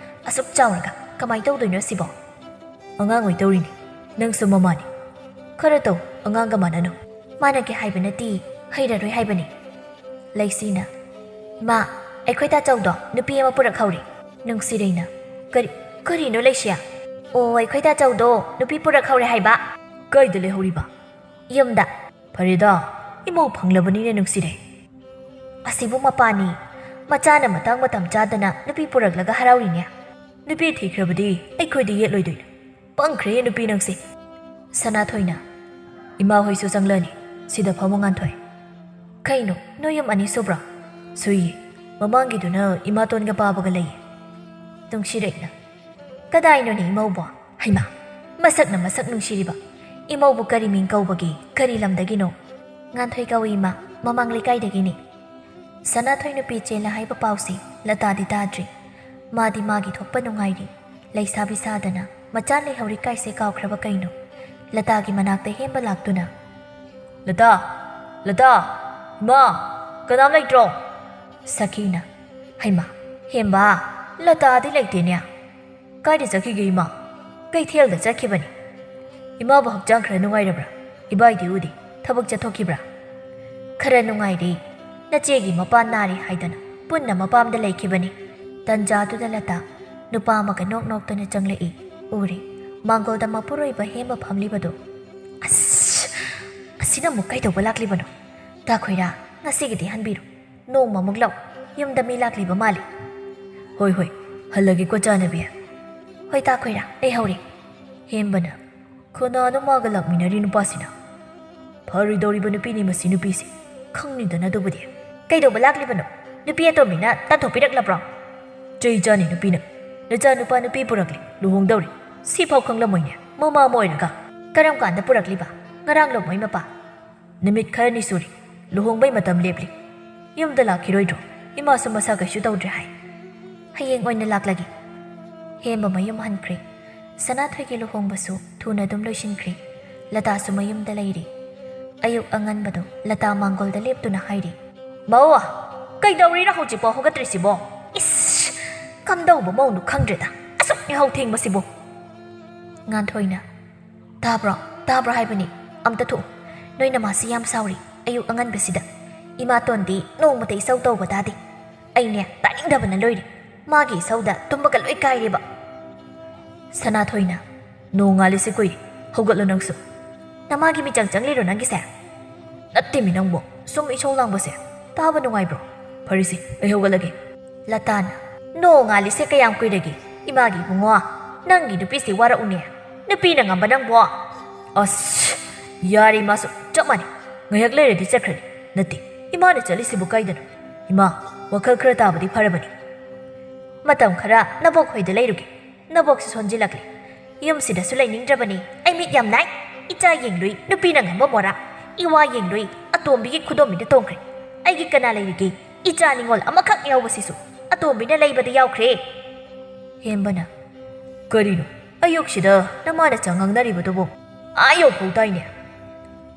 ꯑꯁꯨꯛ ꯆꯥꯎꯔꯒ ꯀꯃꯥꯏ ꯇꯧꯗꯣꯏꯅꯣ ꯁꯤꯕꯣ?" "ꯑꯉꯥꯡ ꯑꯣꯏ ꯇꯧꯔꯤꯅꯤ, ꯅꯪꯁꯨ ꯃꯃꯥꯅꯤ꯫ ꯈꯔ ꯇꯧ, ꯑꯉꯥꯡꯒ ꯃꯥꯟꯅꯅꯨ꯫" "ꯃꯥꯅ ꯀꯦ ꯍꯥꯏꯕ ꯅꯠꯇꯦ, ꯍꯩꯔꯔꯣꯏ ꯍꯥꯏꯕꯅꯤ꯫" ꯂꯩꯁꯤꯅ, "ꯏꯃꯥ, ꯑꯩꯈꯣꯏ ꯇꯥꯆꯧꯗꯣ ꯅꯨꯄꯤ ꯑꯃ ꯄꯨꯔꯛꯍꯧꯔꯦ꯫" ꯅꯨꯡꯁꯤꯔꯩꯅ, "ꯀꯔꯤ, ꯀꯔꯤꯅꯣ ꯂꯩꯁꯤꯌꯥ?" "ꯑꯣ, ꯑꯩꯈꯣꯏ ꯇꯥꯆꯧꯗꯣ ꯅꯨꯄꯤ ꯄꯨꯔꯛꯍꯧꯔꯦ ꯍꯥꯏꯕ꯫" "ꯀꯥꯏꯗ ꯂꯩꯍꯧꯔꯤꯕ?" "ꯌꯨꯝꯗ꯫" "ꯐꯔꯦꯗ, ꯏꯃꯧ ꯐꯪꯂꯕꯅꯤꯅ ꯅꯨꯡꯁꯤꯔꯩ꯫" "ꯑꯁꯤꯕꯨ ꯃꯄꯥꯅꯤ, ꯃꯆꯥꯅ ꯃꯇꯥꯡ ꯃꯇꯝ ꯆꯥꯗꯅ ꯅꯨꯄꯤ ꯄꯨꯔꯛꯂꯒ ꯍꯔꯥꯎꯔꯤꯅꯦ꯫" "ꯅꯨꯄꯤ ꯊꯤꯈ꯭ꯔꯕꯗꯤ ꯑꯩꯈꯣꯏꯗꯤ ꯌꯦꯠꯂꯣꯏꯗꯣꯏꯅꯣ꯫ ꯄꯪꯈ꯭ꯔꯦ ꯅꯨꯄꯤ ꯅꯪꯁꯦ꯫" ꯁꯅꯥꯊꯣꯏꯅ, "ꯏꯃꯥ ꯍꯣꯏꯁꯨ ꯆꯪꯂꯅꯤ, ꯁꯤꯗ ꯐꯝꯃꯨ ꯉꯥꯟꯊꯣꯏ꯫" "ꯀꯩꯅꯣ, ꯅꯣꯏ ꯌꯨꯝ ꯑꯅꯤ ꯁꯨꯕ꯭ꯔꯣ?" "ꯁꯨꯏꯌꯦ, ꯃꯃꯥꯡꯒꯤꯗꯨꯅ ꯏꯃꯥꯇꯣꯟꯒ ꯄꯥꯕꯒ ꯂꯩꯌꯦ꯫" ꯅꯨꯡꯁꯤꯔꯩꯅ, "ꯀꯗꯥꯏꯅꯣꯅꯦ ꯏꯃꯧꯕꯣ? ꯍꯩꯃꯥ, ꯃꯁꯛꯅ ꯃꯁꯛ ꯅꯨꯡꯁꯤꯔꯤꯕ꯫ ꯏꯃꯧꯕꯨ ꯀꯔꯤ ꯃꯤꯡ ꯀꯧꯕꯒꯦ? ꯀꯔꯤ ꯂꯝꯗꯒꯤꯅꯣ?" "ꯉꯥꯟꯊꯣꯏ ꯀꯧꯏ ꯏꯃꯥ, ꯃꯃꯥꯡ ꯂꯩꯀꯥꯏꯗꯒꯤꯅꯤ꯫" ꯁꯅꯥꯊꯣꯏ ꯅꯨꯄꯤ ꯆꯦꯜꯂꯦ ꯍꯥꯏꯕ ꯄꯥꯎꯁꯤ ꯂꯇꯥꯗꯤ ꯇꯥꯗ꯭ꯔꯤ꯫ ꯃꯥꯗꯤ ꯃꯥꯒꯤ ꯊꯣꯛꯄ ꯅꯨꯡꯉꯥꯏꯔꯤ꯫ ꯂꯩꯁꯥꯕꯤ ꯁꯥꯗꯅ ꯃꯆꯥ ꯂꯩꯍꯧꯔꯤ ꯀꯥꯏꯁꯦ ꯀꯥꯎꯈ꯭ꯔꯕ ꯀꯩꯅꯣ? ꯂꯇꯥꯒꯤ ꯃꯅꯥꯛꯇ ꯍꯦꯝꯕ ꯂꯥꯛꯇꯨꯅ, "ꯂꯇꯥ! ꯂꯇꯥ! ꯏꯃꯥ! ꯀꯅꯥꯝ ꯂꯩꯇ꯭ꯔꯣ?" ꯁꯈꯤꯅ, "ꯍꯩꯃꯥ, ꯍꯦꯝꯕ, ꯂꯇꯥꯗꯤ ꯂꯩꯇꯦꯅꯦ꯫ ꯀꯥꯏꯗ ꯆꯠꯈꯤꯒꯦ ꯏꯃꯥ?" "ꯀꯩꯊꯦꯜꯗ ꯆꯠꯈꯤꯕꯅꯤ꯫ ꯏꯃꯥꯕꯨ ꯍꯛꯆꯥꯡ ꯈꯔ ꯅꯨꯡꯉꯥꯏꯔꯕ꯭ꯔꯥ? ꯏꯕꯥꯏꯗꯤ ꯎꯗꯦ꯫ ꯊꯕꯛ ꯆꯠꯊꯣꯛꯈꯤꯕ꯭ꯔꯥ?" "ꯈꯔ ꯅꯨꯡꯉꯥꯏꯔꯦ꯫ ꯅꯆꯦꯒꯤ ꯃꯄꯥ ꯅꯥꯔꯤ ꯍꯥꯏꯗꯅ ꯄꯨꯟꯅ ꯃꯄꯥꯝꯗ ꯂꯩꯈꯤꯕꯅꯤ꯫" ꯇꯟꯖꯥꯗꯨꯗ ꯂꯇꯥ ꯅꯨꯄꯥ ꯑꯃꯒ ꯅꯣꯛ ꯅꯣꯛꯇꯅ ꯆꯪꯂꯛꯏ꯫ ꯎꯔꯦ, ꯃꯥꯡꯒꯣꯜꯗ ꯃꯄꯨꯔꯣꯏꯕ ꯍꯦꯝꯕ ꯐꯝꯂꯤꯕꯗꯨ꯫ "ꯑꯁ! ꯑꯁꯤꯅ ꯑꯃꯨꯛ ꯀꯩꯗꯧꯕ ꯂꯥꯛꯂꯤꯕꯅꯣ? ꯇꯥ ꯈꯣꯏꯔꯥ, ꯉꯁꯤꯒꯤꯗꯤ ꯍꯟꯕꯤꯔꯣ꯫ ꯅꯣꯡꯃ ꯑꯃꯨꯛ ꯂꯥꯛꯎ꯫ ꯌꯨꯝꯗ ꯃꯤ ꯂꯥꯛꯂꯤꯕ ꯃꯥꯜꯂꯤ꯫" "ꯍꯣꯏ, ꯍꯣꯏ, ꯍꯜꯂꯒꯦꯀꯣ ꯆꯥꯅꯕꯤ꯫" "ꯍꯣꯏ ꯇꯥ ꯈꯣꯏꯔꯥ, ꯑꯩ ꯍꯧꯔꯦ꯫" ꯍꯦꯝꯕꯅ, ꯀꯅꯥꯅꯣ ꯃꯥꯒ ꯂꯥꯛꯃꯤꯟꯅꯔꯤ ꯅꯨꯄꯥꯁꯤꯅ? ꯐꯔꯣꯏꯗꯧꯔꯤꯕ ꯅꯨꯄꯤꯅꯤ ꯃꯁꯤ ꯅꯨꯄꯤꯁꯦ꯫ ꯈꯪꯅꯤꯡꯗꯅ ꯑꯗꯨꯕꯨꯗꯤ꯫ ꯀꯩꯗꯧꯕ ꯂꯥꯛꯂꯤꯕꯅꯣ? ꯅꯨꯄꯤ ꯑꯇꯣꯝꯕꯤꯅ ꯇꯥꯟꯊꯣꯛꯄꯤꯔꯛꯂꯕ꯭ꯔꯣ? ꯆꯩ ꯆꯥꯅꯤ ꯅꯨꯄꯤꯅ꯫ ꯅꯆꯥ ꯅꯨꯄꯥ ꯅꯨꯄꯤ ꯄꯨꯔꯛꯂꯦ, ꯂꯨꯍꯣꯡꯗꯧꯔꯤ꯫ ꯁꯤꯐꯥꯎ ꯈꯪꯂꯝꯃꯣꯏꯅꯦ꯫ ꯃꯃꯥ ꯑꯃ ꯑꯣꯏꯔꯒ꯫ ꯀꯔꯝ ꯀꯥꯟꯗ ꯄꯨꯔꯛꯂꯤꯕ? ꯉꯔꯥꯡ ꯂꯣ ꯃꯣꯏ ꯃꯄꯥ? ꯅꯨꯃꯤꯠ ꯈꯔꯅꯤ ꯁꯨꯔꯦ꯫ ꯂꯨꯍꯣꯡꯕꯩ ꯃꯇꯝ ꯂꯦꯞꯂꯤ꯫ ꯌꯨꯝꯗ ꯂꯥꯛꯈꯤꯔꯣꯏꯗ꯭ꯔꯣ? ꯏꯃꯥꯁꯨ ꯃꯁꯥ ꯀꯩꯁꯨ ꯇꯧꯗ꯭ꯔꯦ ꯍꯥꯏ꯫ ꯍꯌꯦꯡ ꯑꯣꯏꯅ ꯂꯥꯛꯂꯒꯦ꯫ ꯍꯦꯝꯕ ꯃꯌꯨꯝ ꯍꯟꯈ꯭ꯔꯦ꯫ ꯁꯅꯥꯊꯣꯏꯒꯤ ꯂꯨꯍꯣꯡꯕꯁꯨ ꯊꯨꯅ ꯑꯗꯨꯝ ꯂꯣꯏꯁꯤꯟꯈ꯭ꯔꯦ꯫ ꯂꯇꯥꯁꯨ ꯃꯌꯨꯝꯗ ꯂꯩꯔꯤ꯫ ꯑꯌꯨꯛ ꯑꯉꯟꯕꯗꯣ ꯂꯇꯥ ꯃꯥꯡꯒꯣꯜꯗ ꯂꯦꯞꯇꯨꯅ ꯍꯥꯏꯔꯤ꯫ "ꯃꯧ, ꯀꯩꯗꯧꯔꯤꯅꯣ ꯍꯧꯖꯤꯛꯐꯥꯎ ꯍꯧꯒꯠꯇ꯭ꯔꯤꯁꯤꯕꯣ? ꯏꯁ, ꯀꯝꯗꯧꯕ ꯃꯧꯅꯣ ꯈꯪꯗ꯭ꯔꯦꯗ꯫ ꯑꯁꯨꯛ ꯌꯥꯍꯧ ꯊꯦꯡꯕꯁꯤꯕꯨ?" ꯉꯥꯟꯊꯣꯏꯅ, "ꯇꯥꯕ꯭ꯔꯣ? ꯇꯥꯕ꯭ꯔꯣ ꯍꯥꯏꯕꯅꯤ? ꯑꯝꯇ ꯊꯣꯛꯎ꯫ ꯅꯣꯏ ꯅꯃꯥꯁꯤ ꯌꯥꯝ ꯁꯥꯎꯔꯤ ꯑꯌꯨꯛ ꯑꯉꯟꯕꯁꯤꯗ꯫ ꯏꯃꯥꯇꯣꯟꯗꯤ ꯅꯣꯡꯃꯇ ꯏꯁꯧ ꯇꯧꯕ ꯇꯥꯗꯦ꯫ ꯑꯩꯅꯦ ꯇꯥꯅꯤꯡꯗꯕꯅ ꯂꯣꯏꯔꯦ꯫ ꯃꯥꯒꯤ ꯏꯁꯧꯗ ꯇꯨꯝꯕꯒ ꯂꯣꯏ ꯀꯥꯏꯔꯦꯕ꯫" ꯁꯅꯥꯊꯣꯏꯅ, "ꯅꯣꯡꯉꯥꯜꯂꯤꯁꯦ ꯀꯨꯏꯔꯦ꯫ ꯍꯧꯒꯠꯂꯣ ꯅꯪꯁꯨ꯫" "ꯅꯃꯥꯒꯤ ꯃꯤꯆꯪ ꯆꯪꯂꯤꯔꯣ ꯅꯪꯒꯤꯁꯦ?" "ꯅꯠꯇꯦꯃꯤ ꯅꯪꯕꯣ, ꯁꯨꯝ ꯏꯁꯧ ꯂꯥꯡꯕꯁꯦ ꯇꯥꯕ ꯅꯨꯡꯉꯥꯏꯕ꯭ꯔꯣ? ꯐꯔꯦꯁꯦ, ꯑꯩ ꯍꯧꯒꯠꯂꯒꯦ꯫" ꯂꯇꯥꯅ, "ꯅꯣꯡꯉꯥꯜꯂꯤꯁꯦ ꯀꯌꯥꯝ ꯀꯨꯏꯔꯒꯦ? ꯏꯃꯥꯒꯤ ꯏꯕꯨꯡꯉꯣ, ꯅꯪꯒꯤ ꯅꯨꯄꯤꯁꯤ ꯋꯥꯔꯛꯎꯅꯦ꯫ ꯅꯨꯄꯤꯅ ꯉꯝꯕ ꯅꯪꯕꯣ?" "ꯑꯁ, ꯌꯥꯔꯦ ꯃꯥꯁꯨ, ꯆꯞ ꯃꯥꯟꯅꯩ꯫ ꯉꯥꯏꯍꯥꯛ ꯂꯩꯔꯗꯤ ꯆꯠꯈ꯭ꯔꯅꯤ꯫ ꯅꯠꯇꯦ, ꯏꯃꯥꯅ ꯆꯠꯂꯤꯁꯤꯕꯨ ꯀꯥꯏꯗꯅꯣ? ꯏꯃꯥ, ꯋꯥꯈꯜ ꯈꯔ ꯇꯥꯕꯗꯤ ꯐꯔꯕꯅꯤ꯫ ꯃꯇꯝ ꯈꯔ ꯅꯕꯣꯛ ꯍꯣꯏꯗ ꯂꯩꯔꯨꯒꯦ꯫ ꯅꯕꯣꯛꯁꯨ ꯁꯣꯟꯖꯤꯜꯂꯛꯂꯦ꯫ ꯌꯨꯝꯁꯤꯗꯁꯨ ꯂꯩꯅꯤꯡꯗ꯭ꯔꯕꯅꯤ꯫ ꯑꯩ ꯃꯤꯠ ꯌꯥꯝ ꯅꯥꯏ꯫ ꯏꯆꯥ ꯌꯦꯡꯂꯨꯏ, ꯅꯨꯄꯤꯅ ꯉꯝꯕ ꯃꯣꯔꯥ꯫ ꯏꯋꯥ ꯌꯦꯡꯂꯨꯏ, ꯑꯇꯣꯝꯕꯤꯒꯤ ꯈꯨꯗꯣꯝꯕꯤꯗ ꯇꯣꯡꯈ꯭ꯔꯦ꯫ ꯑꯩꯒꯤ ꯀꯅꯥ ꯂꯩꯔꯤꯒꯦ? ꯏꯆꯥ ꯅꯤꯉꯣꯜ ꯑꯃꯈꯛ ꯌꯥꯎꯕꯁꯤꯁꯨ ꯑꯇꯣꯝꯕꯤꯅ ꯂꯩꯕꯗ ꯌꯥꯎꯈ꯭ꯔꯦ꯫" ꯍꯦꯝꯕꯅ, "ꯀꯔꯤꯅꯣ? ꯑꯌꯨꯛꯁꯤꯗ ꯅꯃꯥ ꯅꯆꯥ ꯉꯥꯡꯅꯔꯤꯕꯗꯨꯕꯨ ꯑꯥ ꯌꯧꯐꯥꯎ ꯇꯥꯏꯅꯦ꯫"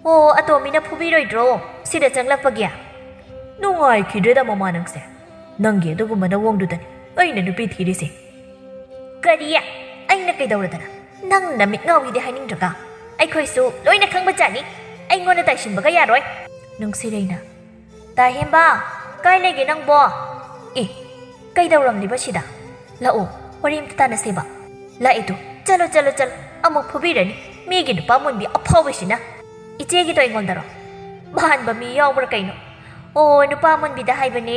"ꯑꯣ, ꯑꯇꯣꯝꯕꯤꯅ ꯐꯨꯕꯤꯔꯣꯏꯗ꯭ꯔꯣ ꯁꯤꯗ ꯆꯪꯂꯛꯄꯒꯤ?" "ꯅꯨꯡꯉꯥꯏꯈꯤꯗ꯭ꯔꯦꯗ ꯃꯃꯥ ꯅꯪꯁꯦ꯫ ꯅꯪꯒꯤ ꯑꯗꯨꯒꯨꯝꯕ ꯅꯋꯣꯡꯗꯨꯗꯅꯤ ꯑꯩꯅ ꯅꯨꯄꯤ ꯊꯤꯔꯤꯁꯦ꯫" "ꯀꯔꯤ? ꯑꯩꯅ ꯀꯩꯗꯧꯔꯗꯅ? ꯅꯪ ꯅꯃꯤꯠ ꯉꯥꯎꯏꯗꯤ ꯍꯥꯏꯅꯤꯡꯗ꯭ꯔꯒ? ꯑꯩꯈꯣꯏꯁꯨ ꯂꯣꯏꯅ ꯈꯪꯕ ꯖꯥꯠꯅꯤ꯫ ꯑꯩꯉꯣꯟꯗ ꯇꯥꯏꯁꯤꯟꯕꯒ ꯌꯥꯔꯣꯏ꯫" ꯅꯨꯡꯁꯤꯔꯩꯅ, "ꯇꯥ ꯍꯦꯝꯕ, ꯀꯥꯏ ꯂꯩꯒꯦ ꯅꯪꯕꯣ? ꯑꯦ, ꯀꯩꯗꯧꯔꯝꯂꯤꯕ ꯁꯤꯗ? ꯂꯥꯛꯑꯣ, ꯋꯥꯔꯤ ꯑꯝꯇ ꯇꯥꯟꯅꯁꯦꯕ꯫" "ꯂꯥꯛꯑꯦ ꯇꯨ, ꯆꯠꯂꯣ, ꯆꯠꯂꯣ, ꯆꯠꯂꯣ, ꯑꯃꯨꯛ ꯐꯨꯕꯤꯔꯅꯤ ꯃꯤꯒꯤ ꯅꯨꯄꯥ ꯃꯨꯟꯕꯤ ꯑꯐꯥꯎꯕꯤꯁꯤꯅ꯫" "ꯏꯆꯦꯒꯤꯗꯣ ꯑꯩꯉꯣꯟꯗꯔꯣ? ꯃꯥꯟꯕ ꯃꯤ ꯌꯥꯎꯕ꯭ꯔꯥ ꯀꯩꯅꯣ? ꯑꯣ, ꯅꯨꯄꯥ ꯃꯨꯟꯕꯤꯗ ꯍꯥꯏꯕꯅꯦ꯫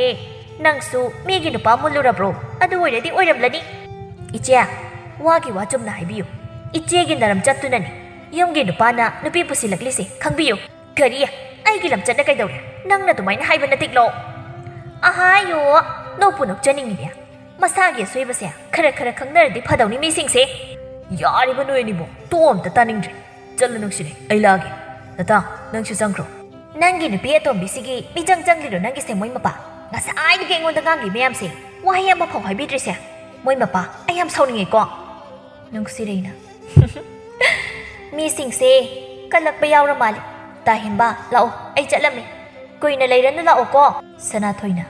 ꯅꯪꯁꯨ ꯃꯤꯒꯤ ꯅꯨꯄꯥ ꯃꯨꯜꯂꯨꯔꯕ꯭ꯔꯣ? ꯑꯗꯨ ꯑꯣꯏꯔꯗꯤ ꯑꯣꯏꯔꯝꯂꯅꯤ꯫" "ꯏꯆꯦ, ꯋꯥꯒꯤ ꯋꯥ ꯆꯨꯝꯅ ꯍꯥꯏꯕꯤꯌꯨ꯫ ꯏꯆꯦꯒꯤ ꯅꯔꯝ ꯆꯠꯇꯨꯅꯅꯤ ꯌꯨꯝꯒꯤ ꯅꯨꯄꯥꯅ ꯅꯨꯄꯤ ꯄꯨꯁꯤꯜꯂꯛꯂꯤꯁꯦ ꯈꯪꯕꯤꯌꯨ꯫ ꯀꯔꯤ? ꯑꯩꯒꯤ ꯂꯝꯆꯠꯅ ꯀꯩꯗꯧꯔꯦ? ꯅꯪꯅ ꯑꯗꯨꯃꯥꯏꯅ ꯍꯥꯏꯕ ꯅꯇꯤꯛꯂꯣ? ꯑꯍꯥꯏꯌꯣ, ꯅꯣꯛꯄꯨ ꯅꯣꯛꯆꯅꯤꯡꯉꯤꯅꯦ꯫ ꯃꯁꯥꯒꯤ ꯑꯁꯣꯏꯕꯁꯦ ꯈꯔ ꯈꯔ ꯈꯪꯅꯔꯗꯤ ꯐꯗꯧꯅꯤ ꯃꯤꯁꯤꯡꯁꯦ꯫ ꯌꯥꯔꯤꯕ ꯅꯣꯏ ꯑꯅꯤꯕꯨ ꯇꯣꯛ ꯑꯝꯇ ꯇꯥꯅꯤꯡꯗ꯭ꯔꯦ꯫ ꯆꯠꯂꯨ ꯅꯨꯡꯁꯤꯔꯦ, ꯑꯩ ꯂꯥꯛꯑꯒꯦ꯫ ꯂꯇꯥ, ꯅꯪꯁꯨ ꯆꯪꯈ꯭ꯔꯣ꯫ ꯅꯪꯒꯤ ꯅꯨꯄꯤ ꯑꯇꯣꯝꯕꯤꯁꯤꯒꯤ ꯃꯤꯆꯪ ꯆꯪꯂꯤꯔꯣ ꯅꯪꯒꯤꯁꯦ ꯃꯣꯏ ꯃꯄꯥ? ꯉꯁꯥꯏꯗꯒꯤ ꯑꯩꯉꯣꯟꯗ ꯉꯥꯡꯂꯤ ꯃꯌꯥꯝꯁꯦ ꯋꯥꯍꯩ ꯑꯃꯐꯥꯎ ꯍꯥꯏꯕꯤꯗ꯭ꯔꯤꯁꯦ꯫ ꯃꯣꯏ ꯃꯄꯥ, ꯑꯩ ꯌꯥꯝ ꯁꯥꯎꯅꯤꯡꯉꯦꯀꯣ꯫ ꯅꯨꯡꯁꯤꯔꯩꯅ꯫ ꯃꯤꯁꯤꯡꯁꯦ ꯀꯜꯂꯛꯄ ꯌꯥꯎꯔ ꯃꯥꯜꯂꯦ꯫ ꯇꯥꯍꯦꯟꯕ, ꯂꯥꯛꯑꯣ, ꯑꯩ ꯆꯠꯂꯝꯃꯦ꯫ ꯀꯨꯏꯅ ꯂꯩꯔꯅꯨ, ꯂꯥꯛꯑꯣꯀꯣ꯫ ꯁꯅꯥꯊꯣꯏꯅ꯫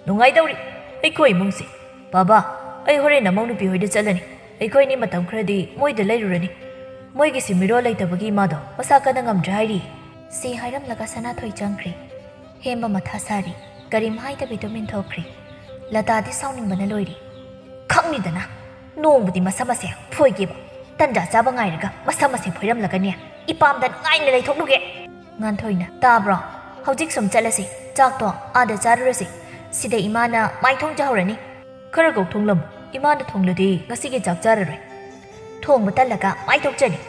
ꯅꯨꯡꯉꯥꯏꯗꯧꯔꯤ ꯑꯩꯈꯣꯏ ꯏꯃꯨꯡꯁꯦ꯫ ꯕꯥꯕꯥ, ꯑꯩ ꯍꯣꯔꯦꯟ ꯅꯃꯧ ꯅꯨꯄꯤ ꯍꯣꯏꯗ ꯆꯠꯂꯅꯤ꯫ ꯑꯩꯈꯣꯏꯅꯤ ꯃꯇꯝ ꯈꯔꯗꯤ ꯃꯣꯏꯗ ꯂꯩꯔꯨꯔꯅꯤ꯫ ꯃꯣꯏꯒꯤꯁꯦ ꯃꯤꯔꯣꯜ ꯂꯩꯇꯕꯒꯤ ꯏꯃꯥꯗꯣ ꯃꯁꯥ ꯀꯟꯅ ꯉꯝꯗ꯭ꯔꯦ ꯍꯥꯏꯔꯤ꯫ ꯁꯤ ꯍꯥꯏꯔꯝꯂꯒ ꯁꯅꯥꯊꯣꯏ ꯆꯪꯈ꯭ꯔꯦ꯫ ꯍꯦꯝꯕ ꯃꯊꯥ ꯁꯥꯔꯤ꯫ ꯀꯔꯤꯝ ꯍꯥꯏꯗꯕꯤ ꯇꯨꯃꯤꯟ ꯊꯣꯛꯈ꯭ꯔꯦ꯫ ꯂꯇꯥꯗꯤ ꯁꯥꯎꯅꯤꯡꯕꯅ ꯂꯣꯏꯔꯦ꯫ ꯈꯪꯅꯤꯗꯅ, ꯅꯣꯡꯃꯗꯤ ꯃꯁꯝ ꯑꯁꯦ ꯐꯣꯏꯒꯦꯕ꯫ ꯇꯟꯖꯥ ꯆꯥꯕ ꯉꯥꯏꯔꯒ ꯃꯁꯝ ꯑꯁꯦ ꯐꯣꯏꯔꯝꯂꯒꯅꯦ, ꯏꯄꯥꯝꯗ ꯅꯨꯡꯉꯥꯏꯅ ꯂꯩꯊꯣꯛꯂꯨꯒꯦ꯫ ꯉꯥꯟꯊꯣꯏꯅ, ꯇꯥꯕ꯭ꯔꯣ? ꯍꯧꯖꯤꯛ ꯁꯨꯝ ꯆꯠꯂꯁꯤ, ꯆꯥꯛꯇꯣ ꯑꯥꯗ ꯆꯥꯔꯨꯔꯁꯤ꯫ ꯁꯤꯗ ꯏꯃꯥꯅ ꯃꯥꯏ ꯊꯣꯡꯖꯍꯧꯔꯅꯤ꯫ ꯈꯔ ꯀꯧ ꯊꯣꯡꯂꯝꯃꯨ, ꯏꯃꯥꯅ ꯊꯣꯡꯂꯗꯤ ꯉꯁꯤꯒꯤ ꯆꯥꯛ ꯆꯥꯔꯔꯣꯏ꯫ ꯊꯣꯡꯕ ꯇꯜꯂꯒ ꯃꯥꯏ ꯊꯣꯛꯆꯅꯤ꯫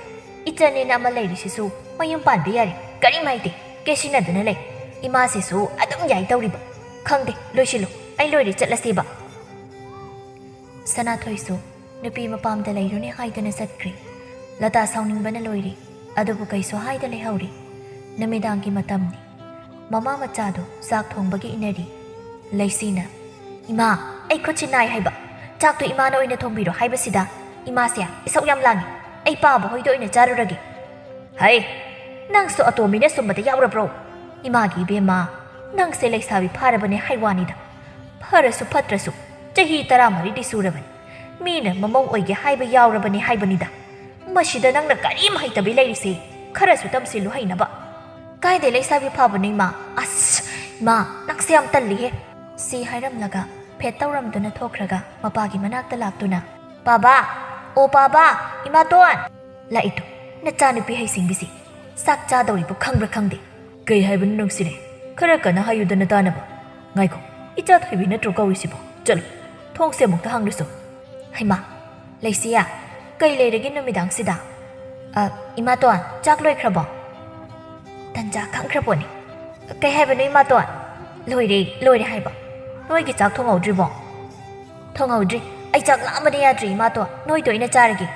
ꯏꯆꯟꯅꯦꯅ ꯑꯃ ꯂꯩꯔꯤꯁꯤꯁꯨ ꯃꯌꯨꯝ ꯄꯥꯟꯕ ꯌꯥꯔꯦ, ꯀꯔꯤꯝ ꯍꯥꯏꯗꯦ, ꯀꯦꯁꯤꯟꯅꯗꯨꯅ ꯂꯩ꯫ ꯏꯃꯥꯁꯤꯁꯨ ꯑꯗꯨꯝ ꯌꯥꯏ ꯇꯧꯔꯤꯕ꯫ ꯈꯪꯗꯦ, ꯂꯣꯏꯁꯤꯜꯂꯨ, ꯑꯩ ꯂꯣꯏꯔꯦ, ꯆꯠꯂꯁꯦꯕ꯫ ꯁꯅꯥꯊꯣꯏꯁꯨ ꯅꯨꯄꯤ ꯃꯄꯥꯝꯗ ꯂꯩꯔꯨꯅꯤ ꯍꯥꯏꯗꯅ ꯆꯠꯈ꯭ꯔꯦ꯫ ꯂꯇꯥ ꯁꯥꯎꯅꯤꯡꯕꯅ ꯂꯣꯏꯔꯦ, ꯑꯗꯨꯕꯨ ꯀꯩꯁꯨ ꯍꯥꯏꯗ ꯂꯩꯍꯧꯔꯦ꯫ ꯅꯨꯃꯤꯗꯥꯡꯒꯤ ꯃꯇꯝꯅꯤ꯫ ꯃꯃꯥ ꯃꯆꯥꯗꯨ ꯆꯥꯛ ꯊꯣꯡꯕꯒꯤ ꯏꯟꯅꯔꯤ꯫ ꯂꯩꯁꯤꯅ, "ꯏꯃꯥ, ꯑꯩ ꯈꯨꯠꯁꯤ ꯅꯥꯏ ꯍꯥꯏꯕ꯫ ꯆꯥꯛꯇꯨ ꯏꯃꯥꯅ ꯑꯣꯏꯅ ꯊꯣꯡꯕꯤꯔꯣ ꯍꯥꯏꯕꯁꯤꯗ ꯏꯃꯥꯁꯦ ꯏꯁꯧ ꯌꯥꯝ ꯂꯥꯡꯉꯤ꯫ ꯑꯩ ꯄꯥꯕ ꯍꯣꯏꯗ ꯑꯣꯏꯅ ꯆꯥꯔꯨꯔꯒꯦ꯫" "ꯍꯩ, ꯅꯪꯁꯨ ꯑꯇꯣꯝꯕꯤꯅ ꯁꯨꯝꯕꯗ ꯌꯥꯎꯔꯕ꯭ꯔꯣ? ꯏꯃꯥꯒꯤ ꯏꯕꯦꯝꯃ, ꯅꯪꯁꯦ ꯂꯩꯁꯥꯕꯤ ꯐꯥꯔꯕꯅꯦ ꯍꯥꯏ ꯋꯥꯅꯤꯗ꯫ ꯐꯔꯁꯨ ꯐꯠꯇ꯭ꯔꯁꯨ ꯆꯍꯤ ꯇꯔꯥꯃꯔꯤꯗꯤ ꯁꯨꯔꯕꯅꯤ꯫ ꯃꯤꯅ ꯃꯃꯧ ꯑꯣꯏꯒꯦ ꯍꯥꯏꯕ ꯌꯥꯎꯔꯕꯅꯤ ꯍꯥꯏꯕꯅꯤꯗ꯫ ꯃꯁꯤꯗ ꯅꯪꯅ ꯀꯔꯤꯝ ꯍꯩꯇꯕꯤ ꯂꯩꯔꯤꯁꯦ? ꯈꯔꯁꯨ ꯇꯝꯁꯤꯜꯂꯨ ꯍꯩꯅꯕ꯫" "ꯀꯥꯏꯗꯩ ꯂꯩꯁꯥꯕꯤ ꯐꯥꯕꯅꯣ ꯏꯃꯥ? ꯑꯁ, ꯏꯃꯥ, ꯅꯪꯁꯦ ꯌꯥꯝ ꯇꯜꯂꯤꯍꯦ꯫" ꯁꯤ ꯍꯥꯏꯔꯝꯂꯒ ꯐꯦꯠ ꯇꯧꯔꯝꯗꯨꯅ ꯊꯣꯛꯈ꯭ꯔꯒ ꯃꯄꯥꯒꯤ ꯃꯅꯥꯛꯇ ꯂꯥꯛꯇꯨꯅ, "ꯄꯥꯕꯥ, ꯑꯣ ꯄꯥꯕꯥ, ꯏꯃꯥꯇꯣꯟ!" ꯂꯥꯛꯏꯗꯣ, ꯅꯆꯥꯅꯨꯄꯤ ꯍꯩꯁꯤꯡꯕꯤꯁꯤ ꯆꯥꯛ ꯆꯥꯗꯧꯔꯤꯕ ꯈꯪꯕ꯭ꯔꯥ ꯈꯪꯗꯦ꯫ "ꯀꯩ ꯍꯥꯏꯕꯅꯣ ꯅꯨꯡꯁꯤꯔꯦ? ꯈꯔ ꯀꯟꯅ ꯍꯥꯏꯌꯨꯗꯅ ꯇꯥꯅꯕ꯫ ꯉꯥꯏꯈꯣ, ꯏꯆꯥ ꯊꯣꯏꯕꯤ ꯅꯠꯇ꯭ꯔꯣ ꯀꯧꯔꯤꯁꯤꯕꯣ? ꯆꯠꯂꯨ, ꯊꯣꯡꯁꯦ ꯑꯃꯨꯛꯇ ꯍꯥꯡꯂꯨꯁꯣ꯫" "ꯍꯩꯃꯥ, ꯂꯩꯁꯤꯌꯥ, ꯀꯩ ꯂꯩꯔꯒꯦ ꯅꯨꯃꯤꯗꯥꯡꯁꯤꯗ?" ꯑ, ꯏꯃꯥꯇꯣꯟ, ꯆꯥꯛ ꯂꯣꯏꯈ꯭ꯔꯕꯣ? ꯇꯟꯖꯥ ꯈꯪꯈ꯭ꯔ ꯄꯣꯠꯅꯤ꯫ ꯀꯩ ꯍꯥꯏꯕꯅꯣ ꯏꯃꯥꯇꯣꯟ? ꯂꯣꯏꯔꯦ, ꯂꯣꯏꯔꯦ ꯍꯥꯏꯕ꯫ ꯅꯣꯏꯒꯤ ꯆꯥꯛ ꯊꯣꯡꯍꯧꯗ꯭ꯔꯤꯕꯣ? ꯊꯣꯡꯍꯧꯗ꯭ꯔꯤ꯫ ꯑꯩ ꯆꯥꯛ ꯂꯥꯝꯕꯅ ꯌꯥꯗ꯭ꯔꯦ ꯏꯃꯥꯇꯣꯟ꯫ ꯅꯣꯏꯗ ꯑꯣꯏꯅ ꯆꯥꯔꯒꯦ꯫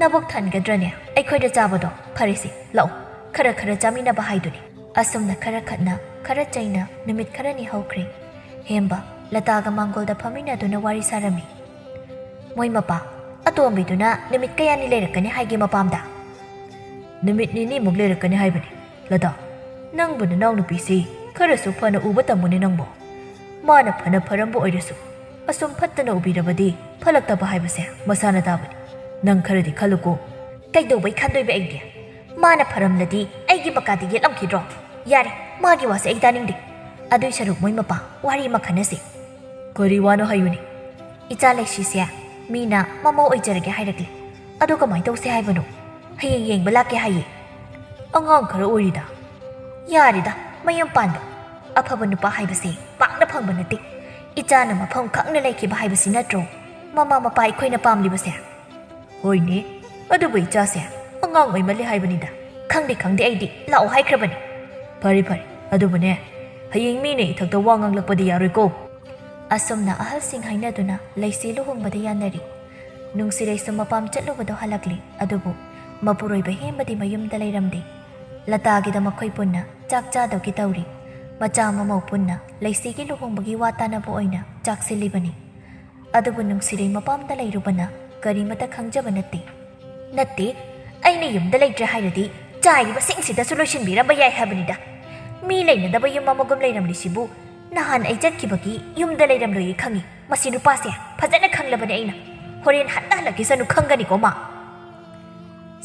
ꯅꯕꯨꯛ ꯊꯟꯒꯗ꯭ꯔꯅꯦ ꯑꯩꯈꯣꯏꯗ ꯆꯥꯕꯗꯣ? ꯐꯔꯦꯁꯦ, ꯂꯥꯛꯑꯣ, ꯈꯔ ꯈꯔ ꯆꯥꯃꯤꯟꯅꯕ ꯍꯥꯏꯗꯨꯅꯤ꯫ ꯑꯁꯨꯝꯅ ꯈꯔ ꯈꯠꯅ, ꯈꯔ ꯆꯩꯅ ꯅꯨꯃꯤꯠ ꯈꯔꯅꯤ ꯍꯧꯈ꯭ꯔꯦ꯫ ꯍꯦꯝꯕ ꯂꯇꯥꯒ ꯃꯥꯡꯒꯣꯜꯗ ꯐꯝꯃꯤꯟꯅꯗꯨꯅ ꯋꯥꯔꯤ ꯁꯥꯔꯝꯃꯤ꯫ ꯃꯣꯏ ꯃꯄꯥ ꯑꯇꯣꯝꯕꯤꯗꯨꯅ ꯅꯨꯃꯤꯠ ꯀꯌꯥꯅꯤ ꯂꯩꯔꯛꯀꯅꯤ ꯍꯥꯏꯒꯦ ꯃꯄꯥꯝꯗ? ꯅꯨꯃꯤꯠ ꯅꯤꯅꯤꯃꯨꯛ ꯂꯩꯔꯛꯀꯅꯤ ꯍꯥꯏꯕꯅꯤ꯫ ꯂꯇꯥ, ꯅꯪꯕꯨ ꯅꯅꯥꯎꯅꯨꯄꯤꯁꯤ ꯈꯔꯁꯨ ꯐꯅ ꯎꯕ ꯇꯝꯃꯨꯅꯦ ꯅꯪꯕꯣ꯫ ꯃꯥꯅ ꯐꯅ ꯐꯔꯝꯕ ꯑꯣꯏꯔꯁꯨ ꯑꯁꯨꯝ ꯐꯠꯇꯅ ꯎꯕꯤꯔꯕꯗꯤ ꯐꯂꯛꯇꯕ ꯍꯥꯏꯕꯁꯦ ꯃꯁꯥꯅ ꯇꯥꯕꯅꯤ꯫ ꯅꯪ ꯈꯔꯗꯤ ꯈꯜꯂꯨꯀꯣ꯫ ꯀꯩꯗꯧꯕꯩ ꯈꯟꯗꯣꯏꯕ ꯑꯩꯗꯤ? ꯃꯥꯅ ꯐꯔꯝꯂꯗꯤ ꯑꯩꯒꯤ ꯃꯀꯥꯗ ꯌꯦꯠꯂꯝꯈꯤꯗ꯭ꯔꯣ? ꯌꯥꯔꯦ, ꯃꯥꯒꯤ ꯋꯥꯁꯦ ꯑꯩ ꯇꯥꯅꯤꯡꯗꯦ꯫ ꯑꯗꯨꯏ ꯁꯔꯨꯛ ꯃꯣꯏ ꯃꯄꯥ ꯋꯥꯔꯤ ꯑꯃ ꯈꯟꯅꯁꯤ꯫ ꯀꯔꯤ ꯋꯥꯅꯣ ꯍꯥꯏꯌꯨꯅꯦ? ꯏꯆꯥ ꯂꯩꯁꯤꯁꯦ ꯃꯤꯅ ꯃꯃꯧ ꯑꯣꯏꯖꯔꯒꯦ ꯍꯥꯏꯔꯛꯂꯦ꯫ ꯑꯗꯨ ꯀꯃꯥꯏ ꯇꯧꯁꯦ ꯍꯥꯏꯕꯅꯣ? ꯍꯌꯦꯡ ꯌꯦꯡꯕ ꯂꯥꯛꯀꯦ ꯍꯥꯏꯌꯦ꯫ ꯑꯉꯥꯡ ꯈꯔ ꯑꯣꯏꯔꯤꯗ꯫ ꯌꯥꯔꯦꯗ, ꯃꯌꯨꯝ ꯄꯥꯟꯕ꯫ ꯑꯐꯕ ꯅꯨꯄꯥ ꯍꯥꯏꯕꯁꯦ ꯄꯥꯛꯅ ꯐꯪꯕ ꯅꯠꯇꯦ꯫ ꯏꯆꯥꯅ ꯃꯐꯝ ꯈꯪꯅ ꯂꯩꯈꯤꯕ ꯍꯥꯏꯕꯁꯤ ꯅꯠꯇ꯭ꯔꯣ ꯃꯃꯥ ꯃꯄꯥ ꯑꯩꯈꯣꯏꯅ ꯄꯥꯝꯂꯤꯕꯁꯦ? ꯍꯣꯏꯅꯦ, ꯑꯗꯨꯕꯨ ꯏꯆꯥꯁꯦ ꯑꯉꯥꯡ ꯑꯣꯏꯃꯜꯂꯦ ꯍꯥꯏꯕꯅꯤꯗ꯫ ꯈꯪꯗꯦ, ꯈꯪꯗꯦ, ꯑꯩꯗꯤ ꯂꯥꯛꯑꯣ ꯍꯥꯏꯈ꯭ꯔꯕꯅꯤ꯫ ꯐꯔꯦ, ꯐꯔꯦ, ꯑꯗꯨꯕꯨꯅꯦ, ꯍꯌꯦꯡ ꯃꯤꯅ ꯏꯊꯛꯇ ꯋꯥ ꯉꯥꯡꯂꯛꯄꯗꯤ ꯌꯥꯔꯣꯏꯀꯣ꯫ ꯑꯁꯨꯝꯅ ꯑꯍꯜꯁꯤꯡ ꯍꯥꯏꯅꯗꯨꯅ ꯂꯩꯁꯤ ꯂꯨꯍꯣꯡꯕꯗ ꯌꯥꯅꯔꯤ꯫ ꯅꯨꯡꯁꯤꯔꯩꯁꯨ ꯃꯄꯥꯝ ꯆꯠꯂꯨꯕꯗꯣ ꯍꯜꯂꯛꯂꯤ, ꯑꯗꯨꯕꯨ ꯃꯄꯨꯔꯣꯏꯕ ꯍꯦꯝꯕꯗꯤ ꯃꯌꯨꯝꯗ ꯂꯩꯔꯝꯗꯦ꯫ ꯂꯇꯥꯒꯤꯗ ꯃꯈꯣꯏ ꯄꯨꯟꯅ ꯆꯥꯛ ꯆꯥꯗꯧꯒꯤ ꯇꯧꯔꯤ꯫ ꯃꯆꯥ ꯃꯃꯧ ꯄꯨꯟꯅ ꯂꯩꯁꯤꯒꯤ ꯂꯨꯍꯣꯡꯕꯒꯤ ꯋꯥ ꯇꯥꯅꯕ ꯑꯣꯏꯅ ꯆꯥꯛ ꯁꯤꯜꯂꯤꯕꯅꯤ꯫ ꯑꯗꯨꯕꯨ ꯅꯨꯡꯁꯤꯔꯩ ꯃꯄꯥꯝꯗ ꯂꯩꯔꯨꯕꯅ ꯀꯔꯤꯃꯇ ꯈꯪꯖꯕ ꯅꯠꯇꯦ꯫ ꯅꯠꯇꯦ, ꯑꯩꯅ ꯌꯨꯝꯗ ꯂꯩꯇ꯭ꯔꯦ ꯍꯥꯏꯔꯗꯤ ꯆꯥꯏꯔꯤꯕꯁꯤꯡꯁꯤꯗꯁꯨ ꯂꯣꯏꯁꯤꯟꯕꯤꯔꯝꯕ ꯌꯥꯏ ꯍꯥꯏꯕꯅꯤꯗ꯫ ꯃꯤ ꯂꯩꯅꯗꯕ ꯌꯨꯝ ꯑꯃꯒꯨꯝ ꯂꯩꯔꯝꯂꯤꯁꯤꯕꯨ ꯅꯍꯥꯟ ꯑꯩ ꯆꯠꯈꯤꯕꯒꯤ ꯌꯨꯝꯗ ꯂꯩꯔꯝꯂꯣꯏꯌꯦ ꯈꯪꯉꯤ꯫ ꯃꯁꯤ ꯅꯨꯄꯥꯁꯦ ꯐꯖꯅ ꯈꯪꯂꯕꯅꯦ ꯑꯩꯅ꯫ ꯍꯣꯔꯦꯟ ꯍꯟꯅ ꯍꯜꯂꯛꯈꯤꯁꯅꯨ ꯈꯪꯒꯅꯤꯀꯣ ꯃꯥ꯫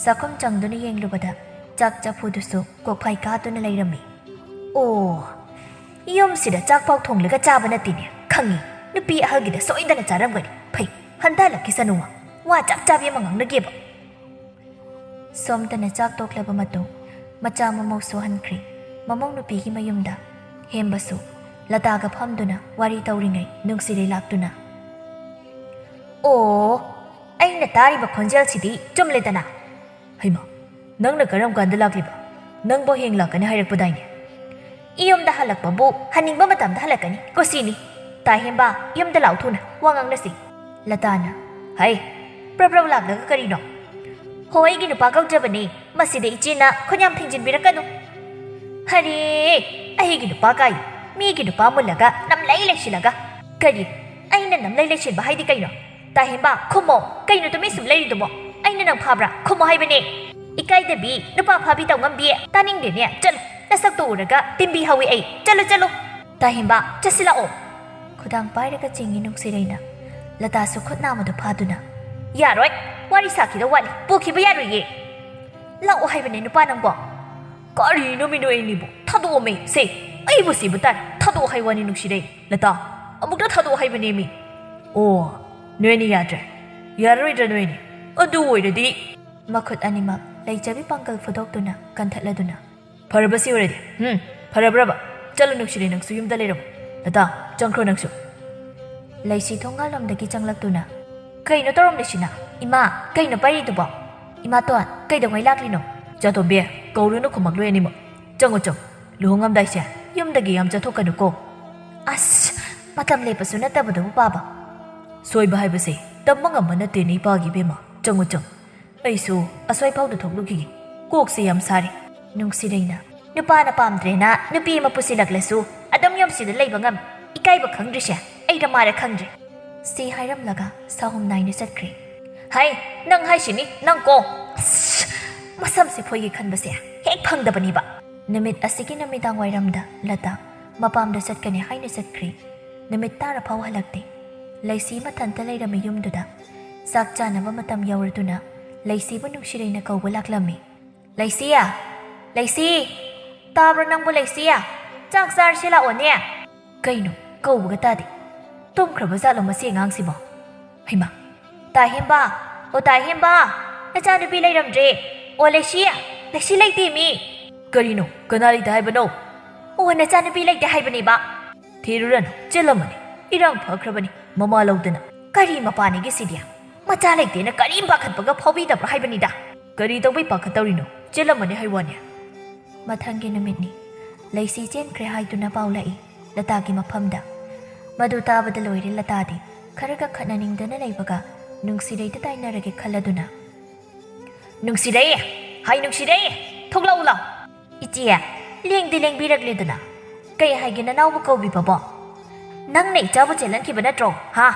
ꯆꯥꯛꯈꯨꯝ ꯆꯪꯗꯨꯅ ꯌꯦꯡꯂꯨꯕꯗ ꯆꯥꯛ ꯆꯐꯨꯗꯨꯁꯨ ꯀꯣꯛꯐꯥꯏ ꯀꯥꯗꯨꯅ ꯂꯩꯔꯝꯃꯤ꯫ ꯑꯣ, ꯌꯨꯝꯁꯤꯗ ꯆꯥꯛ ꯄꯥꯎ ꯊꯣꯡꯂꯒ ꯆꯥꯕ ꯅꯠꯇꯦꯅꯦ ꯈꯪꯉꯤ꯫ ꯅꯨꯄꯤ ꯑꯍꯜꯒꯤꯗ ꯁꯣꯏꯗꯅ ꯆꯥꯔꯝꯒꯅꯤ꯫ ꯐꯩ, ꯍꯟꯊ ꯍꯜꯂꯛꯈꯤꯁꯅꯨ ꯃꯥ꯫ ꯋꯥ ꯆꯞ ꯆꯥꯕꯤ ꯑꯃ ꯉꯥꯡꯅꯒꯦꯕ꯫ ꯁꯣꯝꯗꯅ ꯆꯥꯛ ꯇꯣꯛꯂꯕ ꯃꯇꯨꯡ ꯃꯆꯥ ꯃꯃꯧ ꯁꯨꯍꯟꯈ꯭ꯔꯦ꯫ ꯃꯃꯧ ꯅꯨꯄꯤꯒꯤ ꯃꯌꯨꯝꯗ ꯍꯦꯝꯕꯁꯨ ꯂꯇꯥꯒ ꯐꯝꯗꯨꯅ ꯋꯥꯔꯤ ꯇꯧꯔꯤꯉꯩ ꯅꯨꯡꯁꯤꯔꯩ ꯂꯥꯛꯇꯨꯅ, "ꯑꯣ, ꯑꯩꯅ ꯇꯥꯔꯤꯕ ꯈꯣꯟꯖꯦꯜꯁꯤꯗꯤ ꯆꯨꯝꯂꯦꯗꯅ?" "ꯍꯩꯃꯥ, ꯅꯪꯅ ꯀꯔꯝ ꯀꯥꯟꯗ ꯂꯥꯛꯂꯤꯕ? ꯅꯪꯕꯨ ꯍꯌꯦꯡ ꯂꯥꯛꯀꯅꯤ ꯍꯥꯏꯔꯛꯄꯗꯥꯏꯅꯦ?" "ꯌꯨꯝꯗ ꯍꯜꯂꯛꯄꯕꯨ ꯍꯟꯅꯤꯡꯕ ꯃꯇꯝꯗ ꯍꯜꯂꯛꯀꯅꯤ, ꯀꯨꯁꯤꯅꯤ꯫ ꯇꯥ ꯍꯦꯝꯕ, ꯌꯨꯝꯗ ꯂꯥꯛꯑꯣ ꯊꯨꯅ, ꯋꯥ ꯉꯥꯡꯅꯁꯤ꯫" ꯂꯇꯥꯅ, "ꯍꯩ, ꯄ꯭ꯔꯞ ꯄ꯭ꯔꯞ ꯂꯥꯛꯂꯒ ꯀꯔꯤꯅꯣ?" "ꯍꯣ, ꯑꯩꯒꯤ ꯅꯨꯄꯥ ꯀꯧꯖꯕꯅꯤ, ꯃꯁꯤꯗ ꯏꯆꯦꯅ ꯈꯨꯠ ꯌꯥꯝ ꯊꯤꯡꯖꯤꯟꯕꯤꯔꯛꯀꯅꯨ꯫" "ꯍꯔꯦ, ꯑꯩꯒꯤ ꯅꯨꯄꯥ ꯀꯥꯏ, ꯃꯤꯒꯤ ꯅꯨꯄꯥ ꯃꯨꯜꯂꯒ ꯅꯝꯂꯩ ꯂꯩꯁꯤꯜꯂꯒ꯫ ꯀꯔꯤ? ꯑꯩꯅ ꯅꯝꯂꯩ ꯂꯩꯁꯤꯟꯕ ꯍꯥꯏꯗꯤ ꯀꯩꯅꯣ? ꯇꯥ ꯍꯦꯝꯕ, ꯈꯨꯝꯃꯣ, ꯀꯩꯅꯣ ꯇꯨꯃꯤꯟ ꯁꯨꯝ ꯂꯩꯔꯤꯗꯨꯕꯣ? ꯑꯩꯅ ꯅꯪ ꯐꯥꯕ꯭ꯔꯥ? ꯈꯨꯝꯃꯣ ꯍꯥꯏꯕꯅꯦ꯫" "ꯏꯀꯥꯏꯗꯕꯤ, ꯅꯨꯄꯥ ꯐꯥꯕꯤ ꯇꯧ ꯉꯝꯕꯤ, ꯇꯥꯅꯤꯡꯗꯦꯅꯦ, ꯆꯠꯂꯨ, ꯅꯁꯛꯇꯣ ꯎꯔꯒ ꯇꯤꯟꯕꯤ ꯍꯧꯏ ꯑꯩ, ꯆꯠꯂꯨ, ꯆꯠꯂꯨ꯫ ꯇꯥ ꯍꯦꯝꯕ, ꯆꯠꯁꯤꯜꯂꯛꯑꯣ꯫" ꯈꯨꯗꯥꯡ ꯄꯥꯏꯔꯒ ꯆꯤꯡꯉꯤ ꯅꯨꯡꯁꯤꯔꯩꯅ꯫ ꯂꯇꯥꯁꯨ ꯈꯨꯠ ꯅꯥꯝꯃꯗꯨ ꯐꯥꯗꯨꯅ, "ꯌꯥꯔꯣꯏ, ꯋꯥꯔꯤ ꯁꯥꯈꯤꯗꯧ ꯋꯥꯠꯂꯤ, ꯄꯨꯈꯤꯕ ꯌꯥꯔꯣꯏꯌꯦ꯫ ꯂꯥꯛꯑꯣ ꯍꯥꯏꯕꯅꯦ ꯅꯨꯄꯥ ꯅꯪꯕꯣ꯫ ꯀꯔꯤꯅꯣꯃꯤ ꯅꯣꯏ ꯑꯅꯤꯕꯨ? ꯊꯥꯗꯣꯛꯑꯣꯃꯤ ꯁꯦ, ꯑꯩꯕꯨ ꯁꯤꯕ ꯇꯥꯔꯦ, ꯊꯥꯗꯣꯛꯑꯣ ꯍꯥꯏ ꯋꯥꯅꯤ ꯅꯨꯡꯁꯤꯔꯩ꯫ ꯂꯇꯥ, ꯑꯃꯨꯛꯇ ꯊꯥꯗꯣꯛꯑꯣ ꯍꯥꯏꯕꯅꯦꯃꯤ꯫ ꯑꯣ, ꯅꯣꯏ ꯑꯅꯤ ꯌꯥꯗ꯭ꯔꯦ, ꯌꯥꯔꯔꯣꯏꯗ꯭ꯔꯥ ꯅꯣꯏ ꯑꯅꯤ? ꯑꯗꯨ ꯑꯣꯏꯔꯗꯤ꯫" ꯃꯈꯨꯠ ꯑꯅꯤꯃꯛ ꯂꯩꯖꯕꯤ ꯄꯥꯡꯒꯜ ꯐꯨꯗꯣꯛꯇꯨꯅ ꯀꯟꯊꯠꯂꯗꯨꯅ, "ꯐꯔꯕ ꯁꯤ ꯑꯣꯏꯔꯗꯤ? ꯍꯨꯝ, ꯐꯔꯕ꯭ꯔꯕ? ꯆꯠꯂꯨ ꯅꯨꯡꯁꯤꯔꯩ, ꯅꯪꯁꯨ ꯌꯨꯝꯗ ꯂꯩꯔꯝꯃꯨ꯫ ꯂꯇꯥ, ꯆꯪꯈ꯭ꯔꯣ ꯅꯪꯁꯨ꯫" ꯂꯩꯁꯤ ꯊꯣꯡꯒꯥꯜꯂꯣꯝꯗꯒꯤ ꯆꯪꯂꯛꯇꯨꯅ, "ꯀꯩꯅꯣ ꯇꯧꯔꯝꯂꯤꯁꯤꯅ? ꯏꯃꯥ, ꯀꯩꯅꯣ ꯄꯥꯏꯔꯤꯗꯨꯕꯣ? ꯏꯃꯥꯇꯣꯟ, ꯀꯩꯗꯧꯉꯩ ꯂꯥꯛꯂꯤꯅꯣ?" "ꯆꯥꯇꯣꯝꯕꯤ, ꯀꯧꯔꯨꯅꯨ, ꯈꯨꯝꯃꯛꯂꯣꯏ ꯑꯅꯤꯃꯛ꯫ ꯆꯪꯉꯣ, ꯆꯪꯉꯣ꯫ ꯂꯨꯍꯣꯡꯉꯝꯗꯥꯏꯁꯦ ꯌꯨꯝꯗꯒꯤ ꯌꯥꯝ ꯆꯠꯊꯣꯛꯀꯅꯨꯀꯣ꯫" "ꯑꯁ, ꯃꯇꯝ ꯂꯦꯞꯄꯁꯨ ꯅꯠꯇꯕꯗꯨꯕꯨ, ꯄꯥꯕ꯫" "ꯁꯣꯏꯕ ꯍꯥꯏꯕꯁꯦ ꯇꯝꯕ ꯉꯝꯕ ꯅꯠꯇꯦꯅꯦ, ꯏꯄꯥꯒꯤ ꯏꯕꯦꯝꯃ꯫ ꯆꯪꯉꯣ, ꯆꯪꯉꯣ꯫ ꯑꯩꯁꯨ ꯑꯁ꯭ꯋꯥꯏ ꯐꯥꯎꯗ ꯊꯣꯛꯂꯨꯈꯤꯒꯦ꯫ ꯀꯣꯛꯁꯦ ꯌꯥꯝ ꯁꯥꯔꯦ꯫" ꯅꯨꯡꯁꯤꯔꯩꯅ, "ꯅꯨꯄꯥꯅ ꯄꯥꯝꯗ꯭ꯔꯦꯅ ꯅꯨꯄꯤ ꯑꯃ ꯄꯨꯁꯤꯜꯂꯛꯂꯁꯨ ꯑꯗꯨꯝ ꯌꯨꯝꯁꯤꯗ ꯂꯩꯕ ꯉꯝꯃꯤ꯫ ꯏꯀꯥꯏꯕ ꯈꯪꯗ꯭ꯔꯤꯁꯦ ꯑꯩꯔ ꯃꯥꯔ ꯈꯪꯗ꯭ꯔꯦ꯫" ꯁꯤ ꯍꯥꯏꯔꯝꯂꯒ ꯁꯥꯍꯨꯝ ꯅꯥꯏꯅ ꯆꯠꯈ꯭ꯔꯦ꯫ "ꯍꯩ, ꯅꯪ ꯍꯥꯏꯁꯤꯅꯤ, ꯅꯪ ꯀꯣ꯫ ꯑꯁ, ꯃꯁꯝꯁꯤ ꯐꯣꯏꯒꯦ ꯈꯟꯕꯁꯦ ꯍꯦꯛ ꯐꯪꯗꯕꯅꯦꯕ꯫" ꯅꯨꯃꯤꯠ ꯑꯁꯤꯒꯤ ꯅꯨꯃꯤꯗꯥꯡ ꯋꯥꯏꯔꯝꯗ ꯂꯇꯥ ꯃꯄꯥꯝꯗ ꯆꯠꯀꯅꯤ ꯍꯥꯏꯅ ꯆꯠꯈ꯭ꯔꯦ꯫ ꯅꯨꯃꯤꯠ ꯇꯥꯔ ꯐꯥꯎ ꯍꯜꯂꯛꯇꯦ꯫ ꯂꯩꯁꯤ ꯃꯊꯟꯇ ꯂꯩꯔꯝꯃꯤ ꯌꯨꯝꯗꯨꯗ꯫ ꯆꯥꯛ ꯆꯥꯅꯕ ꯃꯇꯝ ꯌꯧꯔꯗꯨꯅ ꯂꯩꯁꯤꯕꯨ ꯅꯨꯡꯁꯤꯔꯩꯅ ꯀꯧꯕ ꯂꯥꯛꯂꯝꯃꯤ꯫ "ꯂꯩꯁꯤ! ꯂꯩꯁꯤ! ꯇꯥꯕ꯭ꯔꯣ ꯅꯪꯕꯨ, ꯂꯩꯁꯤ? ꯆꯥꯛ ꯆꯥꯔꯁꯤ ꯂꯥꯛꯑꯣꯅꯦ꯫" ꯀꯩꯅꯣ, ꯀꯧꯕꯒ ꯇꯥꯗꯦ꯫ ꯇꯨꯝꯈ꯭ꯔꯕ ꯖꯥꯠꯂꯣ ꯃꯁꯤ ꯑꯉꯥꯡꯁꯤꯕꯣ? ꯍꯩꯃꯥ! "ꯇꯥ ꯍꯦꯝꯕ! ꯑꯣ ꯇꯥ ꯍꯦꯝꯕ! ꯅꯆꯥꯅꯨꯄꯤ ꯂꯩꯔꯝꯗ꯭ꯔꯦ꯫ ꯑꯣ ꯂꯩꯁꯤ! ꯂꯩꯁꯤ ꯂꯩꯇꯦ ꯃꯤ!" "ꯀꯔꯤꯅꯣ? ꯀꯅꯥ ꯂꯩꯇꯦ ꯍꯥꯏꯕꯅꯣ?" "ꯑꯣ, ꯅꯆꯥꯅꯨꯄꯤ ꯂꯩꯇꯦ ꯍꯥꯏꯕꯅꯦꯕ꯫" "ꯊꯤꯔꯨꯔꯅꯨ, ꯆꯦꯜꯂꯝꯃꯅꯤ꯫ ꯏꯔꯥꯡ ꯐꯈ꯭ꯔꯕꯅꯤ, ꯃꯃꯥ ꯂꯧꯗꯅ꯫" "ꯀꯔꯤ ꯃꯄꯥꯅꯤꯒꯦ ꯁꯤꯗꯤ? ꯃꯆꯥ ꯂꯩꯇꯦꯅ ꯀꯔꯤꯝ ꯄꯥꯈꯠꯄꯒ ꯐꯥꯎꯕꯤꯗꯕ꯭ꯔꯣ ꯍꯥꯏꯕꯅꯤꯗ?" ꯀꯔꯤ ꯇꯧꯕꯩ ꯄꯥꯈꯠꯇꯧꯔꯤꯅꯣ? ꯆꯦꯜꯂꯝꯃꯅꯤ ꯍꯥꯏ ꯋꯥꯅꯦ꯫ ꯃꯊꯪꯒꯤ ꯅꯨꯃꯤꯠꯅꯤ꯫ ꯂꯩꯁꯤ ꯆꯦꯟꯈ꯭ꯔꯦ ꯍꯥꯏꯗꯨꯅ ꯄꯥꯎ ꯂꯥꯛꯏ ꯂꯇꯥꯒꯤ ꯃꯐꯝꯗ꯫ ꯃꯗꯨ ꯇꯥꯕꯗ ꯂꯣꯏꯔꯦ ꯂꯇꯥꯗꯤ꯫ ꯈꯔꯒ ꯈꯠꯅꯅꯤꯡꯗꯅ ꯂꯩꯕꯒ ꯅꯨꯡꯁꯤꯔꯩꯗ ꯇꯥꯏꯅꯔꯒꯦ ꯈꯜꯂꯗꯨꯅ, "ꯅꯨꯡꯁꯤꯔꯩ! ꯍꯥꯏ ꯅꯨꯡꯁꯤꯔꯩ! ꯊꯣꯛꯂꯛꯎ ꯂꯥꯎ!" "ꯏꯆꯦ, ꯂꯦꯡꯗꯤ ꯂꯦꯡꯕꯤꯔꯛꯂꯦꯗꯅ꯫ ꯀꯩ ꯍꯥꯏꯒꯦ ꯅꯅꯥꯎꯕꯨ ꯀꯧꯕꯤꯕꯕꯣ? ꯅꯪꯅ ꯏꯆꯥꯕꯨ ꯆꯦꯜꯍꯟꯈꯤꯕ ꯅꯠꯇ꯭ꯔꯣ? ꯍꯥ?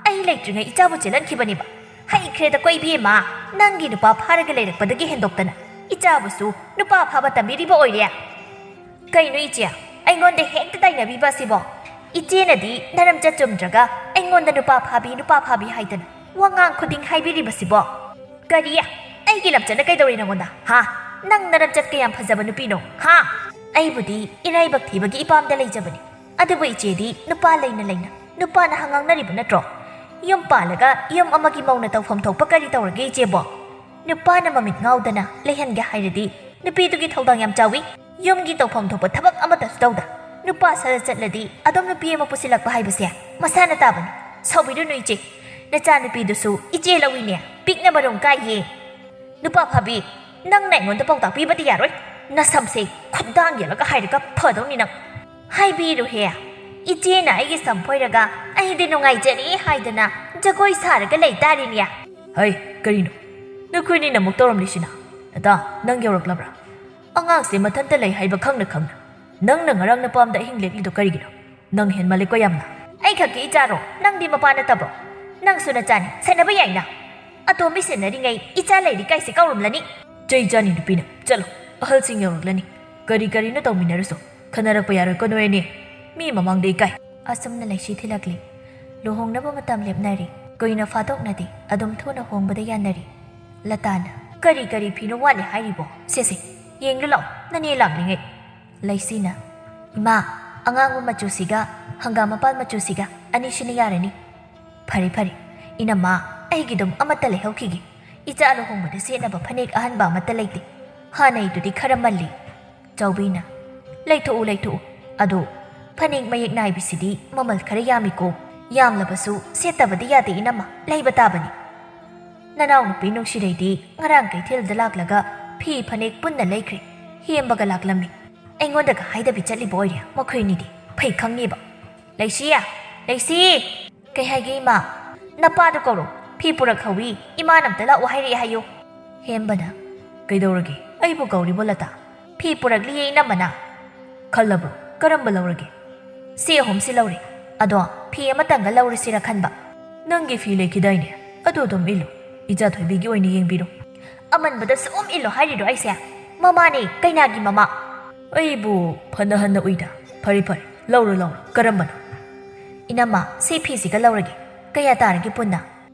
ꯑꯩ ꯂꯩꯇ꯭ꯔꯤꯉꯩ ꯏꯆꯥꯕꯨ ꯆꯦꯜꯍꯟꯈꯤꯕꯅꯦꯕ꯫ ꯍꯩꯈ꯭ꯔꯦꯗꯀꯣ ꯏꯕꯦꯝꯃ, ꯅꯪꯒꯤ ꯅꯨꯄꯥ ꯐꯥꯔꯒ ꯂꯩꯔꯛꯄꯗꯒꯤ ꯍꯦꯟꯗꯣꯛꯇꯅ ꯏꯆꯥꯕꯨꯁꯨ ꯅꯨꯄꯥ ꯐꯥꯕ ꯇꯝꯕꯤꯔꯤꯕ ꯑꯣꯏꯔꯦ꯫ ꯀꯩꯅꯣ ꯏꯆꯦ, ꯑꯩꯉꯣꯟꯗ ꯍꯦꯛꯇ ꯇꯥꯏꯅꯕꯤꯕ ꯑꯁꯤꯕꯣ? ꯏꯆꯦꯅꯗꯤ ꯅꯔꯝꯆꯠ ꯆꯨꯝꯗ꯭ꯔꯒ ꯑꯩꯉꯣꯟꯗ ꯅꯨꯄꯥ ꯐꯥꯕꯤ, ꯅꯨꯄꯥ ꯐꯥꯕꯤ ꯍꯥꯏꯗꯅ ꯋꯥꯉꯥꯡ ꯈꯨꯗꯤꯡ ꯍꯥꯏꯕꯤꯔꯤꯕꯁꯤꯕꯣ?" "ꯀꯔꯤ? ꯑꯩꯒꯤ ꯂꯝꯆꯠꯅ ꯀꯩꯗꯧꯔꯦ ꯅꯪꯉꯣꯟꯗ? ꯍꯥ? ꯅꯪ ꯅꯔꯝꯆꯠ ꯀꯌꯥꯝ ꯐꯖꯕ ꯅꯨꯄꯤꯅꯣ? ꯍꯥ? ꯑꯩꯕꯨꯗꯤ ꯏꯔꯥꯏꯕꯛ ꯊꯤꯕꯒꯤ ꯏꯄꯥꯝꯗ ꯂꯩꯖꯕꯅꯤ꯫ ꯑꯗꯨꯕꯨ ꯏꯆꯦꯗꯤ ꯅꯨꯄꯥ ꯂꯩꯅ ꯂꯩꯅ ꯅꯨꯄꯥꯅ ꯍꯉꯥꯡꯅꯔꯤꯕ ꯅꯠꯇ꯭ꯔꯣ? ꯌꯨꯝ ꯄꯥꯜꯂꯒ ꯌꯨꯝ ꯑꯃꯒꯤ ꯃꯧꯅ ꯇꯧꯐꯝ ꯊꯣꯛꯄ ꯀꯔꯤ ꯇꯧꯔꯒꯦ ꯏꯆꯦꯕꯣ? ꯅꯨꯄꯥꯅ ꯃꯃꯤꯠ ꯉꯥꯎꯗꯅ ꯂꯩꯍꯟꯒꯦ ꯍꯥꯏꯔꯗꯤ ꯅꯨꯄꯤꯗꯨꯒꯤ ꯊꯧꯗꯥꯡ ꯌꯥꯝ ꯆꯥꯎꯏ꯫ ꯌꯨꯝꯒꯤ ꯇꯧꯐꯝ ꯊꯣꯛꯄ ꯊꯕꯛ ꯑꯃꯠꯇꯁꯨ ꯇꯧꯗ ꯅꯨꯄꯥ ꯁꯔ ꯆꯠꯂꯗꯤ ꯑꯗꯨꯝ ꯅꯨꯄꯤ ꯑꯃ ꯄꯨꯁꯤꯜꯂꯛꯄ ꯍꯥꯏꯕꯁꯦ ꯃꯁꯥꯅ ꯇꯥꯕꯅꯤ꯫ ꯁꯥꯎꯕꯤꯔꯨꯅꯨ ꯏꯆꯦ, ꯅꯆꯥꯅꯨꯄꯤꯗꯨꯁꯨ ꯏꯆꯦ ꯂꯧꯏꯅꯦ, ꯄꯤꯛꯅ ꯃꯔꯨꯝ ꯀꯥꯏꯌꯦ꯫ ꯅꯨꯄꯥ ꯐꯥꯕꯤ, ꯅꯪꯅ ꯑꯩꯉꯣꯟꯗ ꯄꯥꯎꯇꯥꯛ ꯄꯤꯕꯗꯤ ꯌꯥꯔꯣꯏ꯫ ꯅꯁꯝꯁꯦ ꯈꯨꯠꯗꯥꯡ ꯌꯦꯜꯂꯒ ꯍꯥꯏꯔꯒ ꯐꯗꯧꯅꯤ ꯅꯪ꯫ ꯍꯥꯏꯕꯤꯔꯨꯍꯦ, ꯏꯆꯦꯅ ꯑꯩꯒꯤ ꯁꯝ ꯐꯣꯏꯔꯒ ꯑꯩꯗꯤ ꯅꯨꯡꯉꯥꯏꯖꯔꯦ ꯍꯥꯏꯗꯅ ꯖꯒꯣꯏ ꯁꯥꯔꯒ ꯂꯩ ꯇꯥꯔꯤꯅꯦ꯫ ꯍꯩ, ꯀꯔꯤꯅꯣ? ꯅꯈꯣꯏꯅꯤꯅ ꯑꯃꯨꯛ ꯇꯧꯔꯝꯂꯤꯁꯤꯅ? ꯅꯇꯥ, ꯅꯪ ꯌꯧꯔꯛꯂꯕ꯭ꯔꯥ? ꯑꯉꯥꯡꯁꯦ ꯃꯊꯟꯇ ꯂꯩ ꯍꯥꯏꯕ ꯈꯪꯅ ꯈꯪꯅ ꯅꯪꯅ ꯉꯔꯥꯡ ꯅꯄꯥꯝꯗ ꯑꯍꯤꯡ ꯂꯦꯛꯂꯤꯗꯣ ꯀꯔꯤꯒꯤꯅꯣ? ꯅꯪ ꯍꯦꯟꯃꯜꯂꯦꯀꯣ ꯌꯥꯝꯅ꯫ ꯑꯩ ꯈꯛꯀꯤ ꯏꯆꯥꯔꯣ? ꯅꯪꯗꯤ ꯃꯄꯥ ꯅꯠꯇꯕ꯭ꯔꯣ? ꯅꯪꯁꯨ ꯅꯆꯥꯅꯤ, ꯁꯦꯟꯅꯕ ꯌꯥꯏꯅ꯫ ꯑꯇꯣꯝꯕꯤ ꯁꯦꯟꯅꯔꯤꯉꯩ ꯏꯆꯥ ꯂꯩꯔꯤ ꯀꯥꯏꯁꯦ ꯀꯥꯎꯔꯝꯂꯅꯤ꯫ ꯆꯩ ꯆꯥꯅꯤ ꯅꯨꯄꯤꯅ꯫ ꯆꯠꯂꯣ, ꯑꯍꯜꯁꯤꯡ ꯌꯧꯔꯛꯂꯅꯤ꯫ ꯀꯔꯤ ꯀꯔꯤꯅꯣ ꯇꯧꯃꯤꯟꯅꯔꯨꯁꯣ꯫ ꯈꯟꯅꯔꯛꯄ ꯌꯥꯔꯣꯏꯀꯣ ꯅꯣꯏ ꯑꯅꯤ꯫ ꯃꯤ ꯃꯃꯥꯡꯗ ꯏꯀꯥꯏ꯫ ꯑꯁꯨꯝꯅ ꯂꯩꯁꯤ ꯊꯤꯜꯂꯛꯂꯤ꯫ ꯂꯨꯍꯣꯡꯅꯕ ꯃꯇꯝ ꯂꯦꯞꯅꯔꯤ꯫ ꯀꯨꯏꯅ ꯐꯥꯗꯣꯛꯅꯗꯦ, ꯑꯗꯨꯝ ꯊꯨꯅ ꯍꯣꯡꯕꯗ ꯌꯥꯅꯔꯤ꯫ ꯂꯇꯥꯅ, "ꯀꯔꯤ ꯀꯔꯤ ꯐꯤꯅꯣ ꯋꯥꯠꯂꯤ ꯍꯥꯏꯔꯤꯕꯣ? ꯁꯦ ꯁꯦ, ꯌꯦꯡꯂꯨ ꯂꯥꯎ, ꯅꯅꯦ ꯂꯥꯛꯂꯤꯉꯩ꯫" ꯂꯩꯁꯤꯅ, "ꯏꯃꯥ, ꯑꯉꯥꯡꯕ ꯃꯆꯨꯁꯤꯒ ꯍꯪꯒꯥꯝ ꯃꯄꯥꯟ ꯃꯆꯨꯁꯤꯒ ꯑꯅꯤꯁꯤꯅ ꯌꯥꯔꯅꯤ꯫" "ꯐꯔꯦ ꯐꯔꯦ, ꯏꯅꯝꯃ, ꯑꯩꯒꯤꯗꯨꯝ ꯑꯃꯠꯇ ꯂꯩꯍꯧꯈꯤꯒꯦ꯫ ꯏꯆꯥ ꯂꯨꯍꯣꯡꯕꯗ ꯁꯦꯠꯅꯕ ꯐꯅꯦꯛ ꯑꯍꯟꯕ ꯑꯃꯠꯇ ꯂꯩꯇꯦ꯫ ꯍꯥꯟꯅꯩꯗꯨꯗꯤ ꯈꯔ ꯃꯜꯂꯤ꯫" ꯆꯥꯎꯕꯤꯅ, "ꯂꯩꯊꯣꯛꯎ, ꯂꯩꯊꯣꯛꯎ꯫ ꯑꯗꯣ ꯐꯅꯦꯛ ꯃꯌꯦꯛ ꯅꯥꯏꯕꯤꯁꯤꯗꯤ ꯃꯃꯜ ꯈꯔ ꯌꯥꯝꯃꯤꯀꯣ꯫ ꯌꯥꯝꯂꯕꯁꯨ ꯁꯦꯠꯇꯕꯗꯤ ꯌꯥꯗꯦ ꯏꯅꯝꯃ, ꯂꯩꯕ ꯇꯥꯕꯅꯤ꯫" ꯅꯅꯥꯎꯅꯨꯄꯤ ꯅꯨꯡꯁꯤꯔꯩꯗꯤ ꯉꯔꯥꯡ ꯀꯩꯊꯦꯜꯗ ꯂꯥꯛꯂꯒ ꯐꯤ ꯐꯅꯦꯛ ꯄꯨꯟꯅ ꯂꯩꯈ꯭ꯔꯦ꯫ ꯍꯦꯝꯕꯒ ꯂꯥꯛꯂꯝꯃꯤ꯫ ꯑꯩꯉꯣꯟꯗꯒ ꯍꯥꯏꯗꯕꯤ ꯆꯠꯂꯤꯕ ꯑꯣꯏꯔꯦ ꯃꯈꯣꯏꯅꯤꯗꯤ꯫ ꯐꯩ ꯈꯪꯉꯤꯕ꯫ "ꯂꯩꯁꯤ! ꯂꯩꯁꯤ!" "ꯀꯩ ꯍꯥꯏꯒꯦ ꯏꯃꯥ?" "ꯅꯄꯥꯗꯨ ꯀꯧꯔꯣ꯫ ꯐꯤ ꯄꯨꯔꯛꯍꯧꯋꯤ꯫ ꯏꯃꯥꯅ ꯑꯝꯇ ꯂꯥꯛꯑꯣ ꯍꯥꯏꯔꯛꯑꯦ ꯍꯥꯏꯌꯨ꯫" ꯍꯦꯝꯕꯅ, "ꯀꯩꯗꯧꯔꯒꯦ? ꯑꯩꯕꯨ ꯀꯧꯔꯤꯕꯣ ꯂꯇꯥ? ꯐꯤ ꯄꯨꯔꯛꯂꯤꯌꯦ ꯏꯅꯝꯃꯅ꯫" "ꯈꯜꯂꯕ꯭ꯔꯣ? ꯀꯔꯝꯕ ꯂꯧꯔꯒꯦ?" "ꯁꯤ ꯑꯍꯨꯝꯁꯤ ꯂꯧꯔꯦ꯫ ꯑꯗꯣ ꯐꯤ ꯑꯃꯇꯪꯒ ꯂꯧꯔꯁꯤꯔ ꯈꯟꯕ꯫" "ꯅꯪꯒꯤ ꯐꯤ ꯂꯩꯈꯤꯗꯥꯏꯅꯦ? ꯑꯗꯨ ꯑꯗꯨꯝ ꯏꯜꯂꯨ꯫ ꯏꯆꯥ ꯊꯣꯏꯕꯤꯒꯤ ꯑꯣꯏꯅ ꯌꯦꯡꯕꯤꯔꯣ꯫" "ꯑꯃꯟꯕꯗ ꯁꯨꯝ ꯏꯜꯂꯣ ꯍꯥꯏꯔꯤꯔꯣ ꯑꯩꯁꯦ? ꯃꯃꯥꯅꯦ, ꯀꯩꯅꯥꯒꯤ ꯃꯃꯥ꯫" "ꯑꯩꯕꯨ ꯐꯅ ꯍꯟꯅ ꯎꯏꯗ꯫ ꯐꯔꯦ ꯐꯔꯦ, ꯂꯧꯔꯣ ꯂꯧꯔꯣ꯫ ꯀꯔꯝꯕꯅꯣ?" "ꯏꯅꯝꯃ, ꯁꯤ ꯐꯤꯁꯤꯒ ꯂꯧꯔꯒꯦ꯫ ꯀꯌꯥ ꯇꯥꯔꯒꯦ ꯄꯨꯟꯅ?"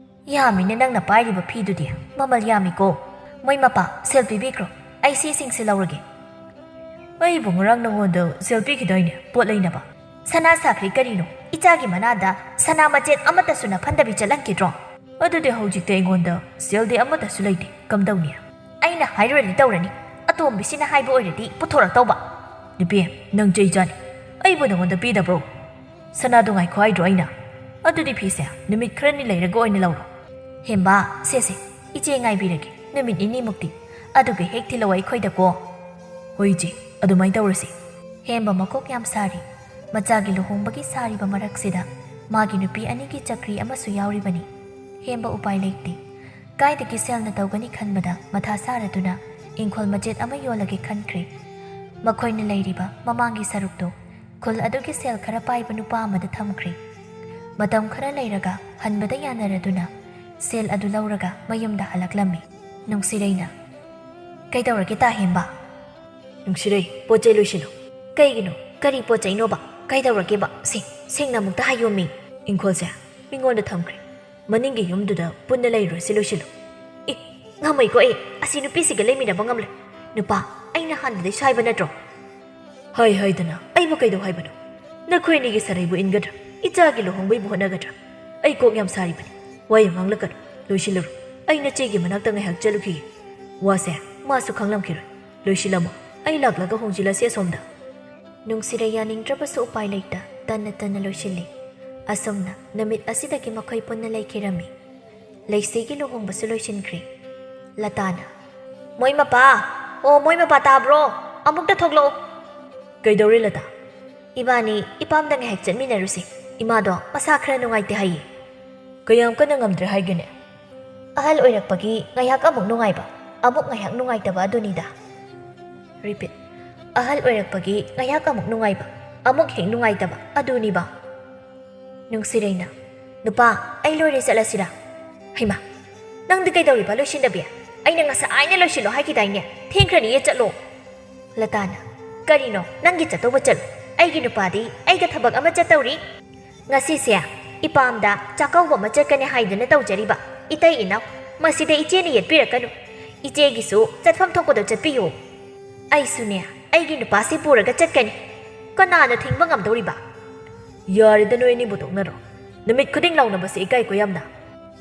"ꯌꯥꯝꯃꯤꯅꯦ ꯅꯪꯅ ꯄꯥꯏꯔꯤꯕ ꯐꯤꯗꯨꯗꯤ꯫ ꯃꯃꯜ ꯌꯥꯝꯃꯤꯀꯣ꯫ ꯃꯣꯏ ꯃꯄꯥ, ꯁꯦꯜ ꯄꯤꯕꯤꯈ꯭ꯔꯣ꯫ ꯑꯩ ꯁꯤꯁꯤꯡꯁꯦ ꯂꯧꯔꯒꯦ꯫" "ꯑꯩꯕꯨ ꯉꯔꯥꯡ ꯅꯉꯣꯟꯗ ꯁꯦꯜ ꯄꯤꯈꯤꯗꯥꯏꯅꯦ, ꯄꯣꯠ ꯂꯩꯅꯕ?" "ꯁꯅꯥ ꯁꯥꯈ꯭ꯔꯦ ꯀꯔꯤꯅꯣ? ꯏꯆꯥꯒꯤ ꯃꯅꯥꯗ ꯁꯅꯥ ꯃꯆꯦꯠ ꯑꯃꯠꯇꯁꯨ ꯅꯐꯟꯗꯕꯤ ꯆꯠꯍꯟꯈꯤꯗ꯭ꯔꯣ?" "ꯑꯗꯨꯗꯤ ꯍꯧꯖꯤꯛꯇꯤ ꯑꯩꯉꯣꯟꯗ ꯁꯦꯜꯗꯤ ꯑꯃꯠꯇꯁꯨ ꯂꯩꯇꯦ꯫ ꯀꯝꯗꯧꯅꯤ?" "ꯑꯩꯅ ꯍꯥꯏꯔꯨꯔꯗꯤ ꯇꯧꯔꯅꯤ꯫ ꯑꯇꯣꯝꯕꯤꯁꯤꯅ ꯍꯥꯏꯕ ꯑꯣꯏꯔꯗꯤ ꯄꯨꯊꯣꯔꯛꯇꯧꯕ꯫" "ꯅꯨꯄꯤ, ꯅꯪ ꯆꯩ ꯆꯥꯅꯤ꯫ ꯑꯩꯕꯨ ꯅꯉꯣꯟꯗ ꯄꯤꯗꯕ꯭ꯔꯣ?" "ꯁꯅꯥꯗꯣ ꯉꯥꯏꯈꯣ ꯍꯥꯏꯗ꯭ꯔꯣ ꯑꯩꯅ?" "ꯑꯗꯨꯗꯤ ꯐꯤꯁꯦ ꯅꯨꯃꯤꯠ ꯈꯔꯅꯤ ꯂꯩꯔꯒ ꯑꯣꯏꯅ ꯂꯧꯔꯣ꯫" "ꯍꯦꯝꯕ, ꯁꯦꯁꯦ, ꯏꯆꯦ ꯉꯥꯏꯕꯤꯔꯒꯦ ꯅꯨꯃꯤꯠ ꯅꯤꯅꯤꯃꯨꯛꯇꯤ꯫ ꯑꯗꯨꯒ ꯍꯦꯛ ꯊꯤꯜꯂꯛꯑꯣ ꯑꯩꯈꯣꯏꯗꯀꯣ꯫" "ꯍꯣꯏ ꯏꯆꯦ, ꯑꯗꯨꯃꯥꯏꯅ ꯇꯧꯔꯁꯤ꯫" ꯍꯦꯝꯕ ꯃꯀꯣꯛ ꯌꯥꯝ ꯁꯥꯔꯤ꯫ ꯃꯆꯥꯒꯤ ꯂꯨꯍꯣꯡꯕꯒꯤ ꯁꯥꯔꯤꯕ ꯃꯔꯛꯁꯤꯗ ꯃꯥꯒꯤ ꯅꯨꯄꯤ ꯑꯅꯤꯒꯤ ꯆꯀ꯭ꯔꯤ ꯑꯃꯁꯨ ꯌꯥꯎꯔꯤꯕꯅꯤ꯫ ꯍꯦꯝꯕ ꯎꯄꯥꯏ ꯂꯩꯇꯦ꯫ ꯀꯥꯏꯗꯒꯤ ꯁꯦꯜꯅ ꯇꯧꯒꯅꯤ ꯈꯟꯕꯗ ꯃꯊꯥ ꯁꯥꯔꯗꯨꯅ ꯏꯪꯈꯣꯜ ꯃꯆꯦꯠ ꯑꯃ ꯌꯣꯜꯂꯒꯦ ꯈꯟꯈ꯭ꯔꯦ꯫ ꯃꯈꯣꯏꯅ ꯂꯩꯔꯤꯕ ꯃꯃꯥꯡꯒꯤ ꯁꯔꯨꯛꯇꯣ ꯈꯨꯜ ꯑꯗꯨꯒꯤ ꯁꯦꯜ ꯈꯔ ꯄꯥꯏꯕ ꯅꯨꯄꯥ ꯑꯃꯗ ꯊꯝꯈ꯭ꯔꯦ꯫ ꯃꯇꯝ ꯈꯔ ꯂꯩꯔꯒ ꯍꯟꯕꯗ ꯌꯥꯅꯔꯗꯨꯅ ꯁꯦꯜ ꯑꯗꯨ ꯂꯧꯔꯒ ꯃꯌꯨꯝꯗ ꯍꯜꯂꯛꯂꯝꯃꯤ꯫ ꯅꯨꯡꯁꯤꯔꯩꯅ, "ꯀꯩꯗꯧꯔꯒꯦ ꯇꯥ ꯍꯦꯝꯕ?" "ꯅꯨꯡꯁꯤꯔꯩ, ꯄꯣꯠ ꯆꯩ ꯂꯣꯏꯁꯤꯜꯂꯨ꯫" "ꯀꯩꯒꯤꯅꯣ? ꯀꯔꯤ ꯄꯣꯠ ꯆꯩꯅꯣꯕ? ꯀꯩꯗꯧꯔꯒꯦꯕ? ꯁꯦ-, ꯁꯦꯡꯅ ꯑꯃꯨꯛꯇ ꯍꯥꯏꯌꯣꯃꯤ꯫" "ꯏꯪꯈꯣꯜꯁꯦ ꯃꯤꯉꯣꯟꯗ ꯊꯝꯈ꯭ꯔꯦ꯫ ꯃꯅꯤꯡꯒꯤ ꯌꯨꯝꯗꯨꯗ ꯄꯨꯟꯅ ꯂꯩꯔꯨꯔꯁꯤ, ꯂꯣꯏꯁꯤꯜꯂꯨ꯫" "ꯑꯦ, ꯉꯝꯃꯣꯏꯀꯣ ꯑꯩ꯫ ꯑꯁꯤ ꯅꯨꯄꯤꯁꯤꯒ ꯂꯩꯃꯤꯟꯅꯕ ꯉꯝꯂꯣꯏ꯫" "ꯅꯨꯄꯥ, ꯑꯩꯅ ꯍꯥꯟꯅꯗꯩꯁꯨ ꯍꯥꯏꯕ ꯅꯠꯇ꯭ꯔꯣ?" "ꯍꯥꯏ ꯍꯥꯏꯗꯅ ꯑꯩꯕꯨ ꯀꯩꯗꯧ ꯍꯥꯏꯕꯅꯣ? ꯅꯈꯣꯏ ꯑꯅꯤꯒꯤ ꯁꯔꯩꯕꯨ ꯏꯟꯒꯗ꯭ꯔꯥ? ꯏꯆꯥꯒꯤ ꯂꯨꯍꯣꯡꯕꯩꯕꯨ ꯍꯣꯠꯅꯒꯗ꯭ꯔꯥ? ꯑꯩ ꯀꯣꯛ ꯌꯥꯝ ꯁꯥꯔꯤꯕꯅꯤ꯫ ꯋꯥ ꯌꯥꯝ ꯉꯥꯡꯂꯛꯀꯅꯨ꯫ ꯂꯣꯏꯁꯤꯜꯂꯨꯔꯣ꯫ ꯑꯩ ꯅꯆꯦꯒꯤ ꯃꯅꯥꯛꯇ ꯉꯥꯏꯍꯥꯛ ꯆꯠꯂꯨꯈꯤꯒꯦ꯫ ꯋꯥꯁꯦ ꯃꯥꯁꯨ ꯈꯪꯂꯝꯈꯤꯔꯣꯏ꯫ ꯂꯣꯏꯁꯤꯜꯂꯝꯃꯣ꯫ ꯑꯩ ꯂꯥꯛꯂꯒ ꯍꯣꯡꯖꯤꯜꯂꯁꯤ ꯑꯁꯣꯝꯗ꯫" ꯅꯨꯡꯁꯤꯔꯩ ꯌꯥꯅꯤꯡꯗ꯭ꯔꯕꯁꯨ ꯎꯄꯥꯏ ꯂꯩꯇ ꯇꯟꯅ ꯇꯟꯅ ꯂꯣꯏꯁꯤꯜꯂꯤ꯫ ꯑꯁꯨꯝꯅ ꯅꯨꯃꯤꯠ ꯑꯁꯤꯗꯒꯤ ꯃꯈꯣꯏ ꯄꯨꯟꯅ ꯂꯩꯈꯤꯔꯝꯃꯤ꯫ ꯂꯩꯁꯤꯒꯤ ꯂꯨꯍꯣꯡꯕꯁꯨ ꯂꯣꯏꯁꯤꯟꯈ꯭ꯔꯦ꯫ ꯂꯇꯥꯅ, "ꯃꯣꯏ ꯃꯄꯥ! ꯑꯣ, ꯃꯣꯏ ꯃꯄꯥ, ꯇꯥꯕ꯭ꯔꯣ? ꯑꯃꯨꯛꯇ ꯊꯣꯛꯂꯛꯑꯣ!" "ꯀꯩꯗꯧꯔꯦ, ꯂꯇꯥ?" "ꯏꯕꯥꯅꯤ ꯏꯄꯥꯝꯗ ꯉꯥꯏꯍꯥꯛ ꯆꯠꯃꯤꯟꯅꯔꯨꯁꯤ꯫ ꯏꯃꯥꯗꯣ ꯃꯁꯥ ꯈꯔ ꯅꯨꯡꯉꯥꯏꯇꯦ ꯍꯥꯏꯌꯦ꯫" "ꯀꯌꯥꯝ ꯀꯟꯅ ꯉꯝꯗ꯭ꯔꯦ ꯍꯥꯏꯒꯦꯅꯦ?" "ꯑꯍꯜ ꯑꯣꯏꯔꯛꯄꯒꯤ ꯉꯥꯏꯍꯥꯛ ꯑꯃꯨꯛ ꯅꯨꯡꯉꯥꯏꯕ, ꯑꯃꯨꯛ ꯉꯥꯏꯍꯥꯛ ꯅꯨꯡꯉꯥꯏꯇꯕ, ꯑꯗꯨꯅꯤꯗ꯫" Repeat. "ꯑꯍꯜ ꯑꯣꯏꯔꯛꯄꯒꯤ ꯉꯥꯏꯍꯥꯛ ꯑꯃꯨꯛ ꯅꯨꯡꯉꯥꯏꯕ, ꯑꯃꯨꯛ ꯍꯦꯛ ꯅꯨꯡꯉꯥꯏꯇꯕ, ꯑꯗꯨꯅꯤꯕ꯫" ꯅꯨꯡꯁꯤꯔꯩꯅ, "ꯅꯨꯄꯥ, ꯑꯩ ꯂꯣꯏꯔꯦ, ꯆꯠꯂꯁꯤꯔꯥ?" "ꯍꯩꯃꯥ, ꯅꯪꯗꯤ ꯀꯩꯗꯧꯔꯤꯕ ꯂꯣꯏꯁꯤꯟꯗꯕꯤ? ꯑꯩꯅ ꯉꯁꯥꯏꯅ ꯂꯣꯏꯁꯤꯜꯂꯣ ꯍꯥꯏꯈꯤꯗꯥꯏꯅꯦ? ꯊꯦꯡꯈ꯭ꯔꯅꯤꯌꯦ, ꯆꯠꯂꯣ꯫" ꯂꯇꯥꯅ, "ꯀꯔꯤꯅꯣ, ꯅꯪꯒꯤ ꯆꯠꯇꯧꯕ ꯆꯠꯂꯨ꯫ ꯑꯩꯒꯤ ꯅꯨꯄꯥꯗꯤ ꯑꯩꯒ ꯊꯕꯛ ꯑꯃ ꯆꯠꯇꯧꯔꯤ꯫ ꯉꯁꯤꯁꯦ ꯏꯄꯥꯝꯗ ꯆꯥꯛꯀꯧꯕ ꯑꯃ ꯆꯠꯀꯅꯤ ꯍꯥꯏꯗꯨꯅ ꯇꯧꯖꯔꯤꯕ꯫ ꯏꯇꯩ ꯏꯅꯥꯎ, ꯃꯁꯤꯗ ꯏꯆꯦꯅ ꯌꯦꯠꯄꯤꯔꯛꯀꯅꯨ꯫ ꯏꯆꯦꯒꯤꯁꯨ ꯆꯠꯐꯝ ꯊꯣꯛꯄꯗꯣ ꯆꯠꯄꯤꯌꯨ꯫ ꯑꯩꯁꯨꯅꯦ, ꯑꯩꯒꯤ ꯅꯨꯄꯥꯁꯤ ꯄꯨꯔꯒ ꯆꯠꯀꯅꯤ꯫ ꯀꯅꯥꯅ ꯊꯤꯡꯕ ꯉꯝꯗꯧꯔꯤꯕ?" "ꯌꯥꯔꯦꯗ, ꯅꯣꯏ ꯑꯅꯤꯕꯨ ꯇꯣꯛꯅꯔꯣ꯫ ꯅꯨꯃꯤꯠ ꯈꯨꯗꯤꯡ ꯂꯥꯎꯅꯕꯁꯦ ꯏꯀꯥꯏꯀꯣ ꯌꯥꯝꯅ꯫"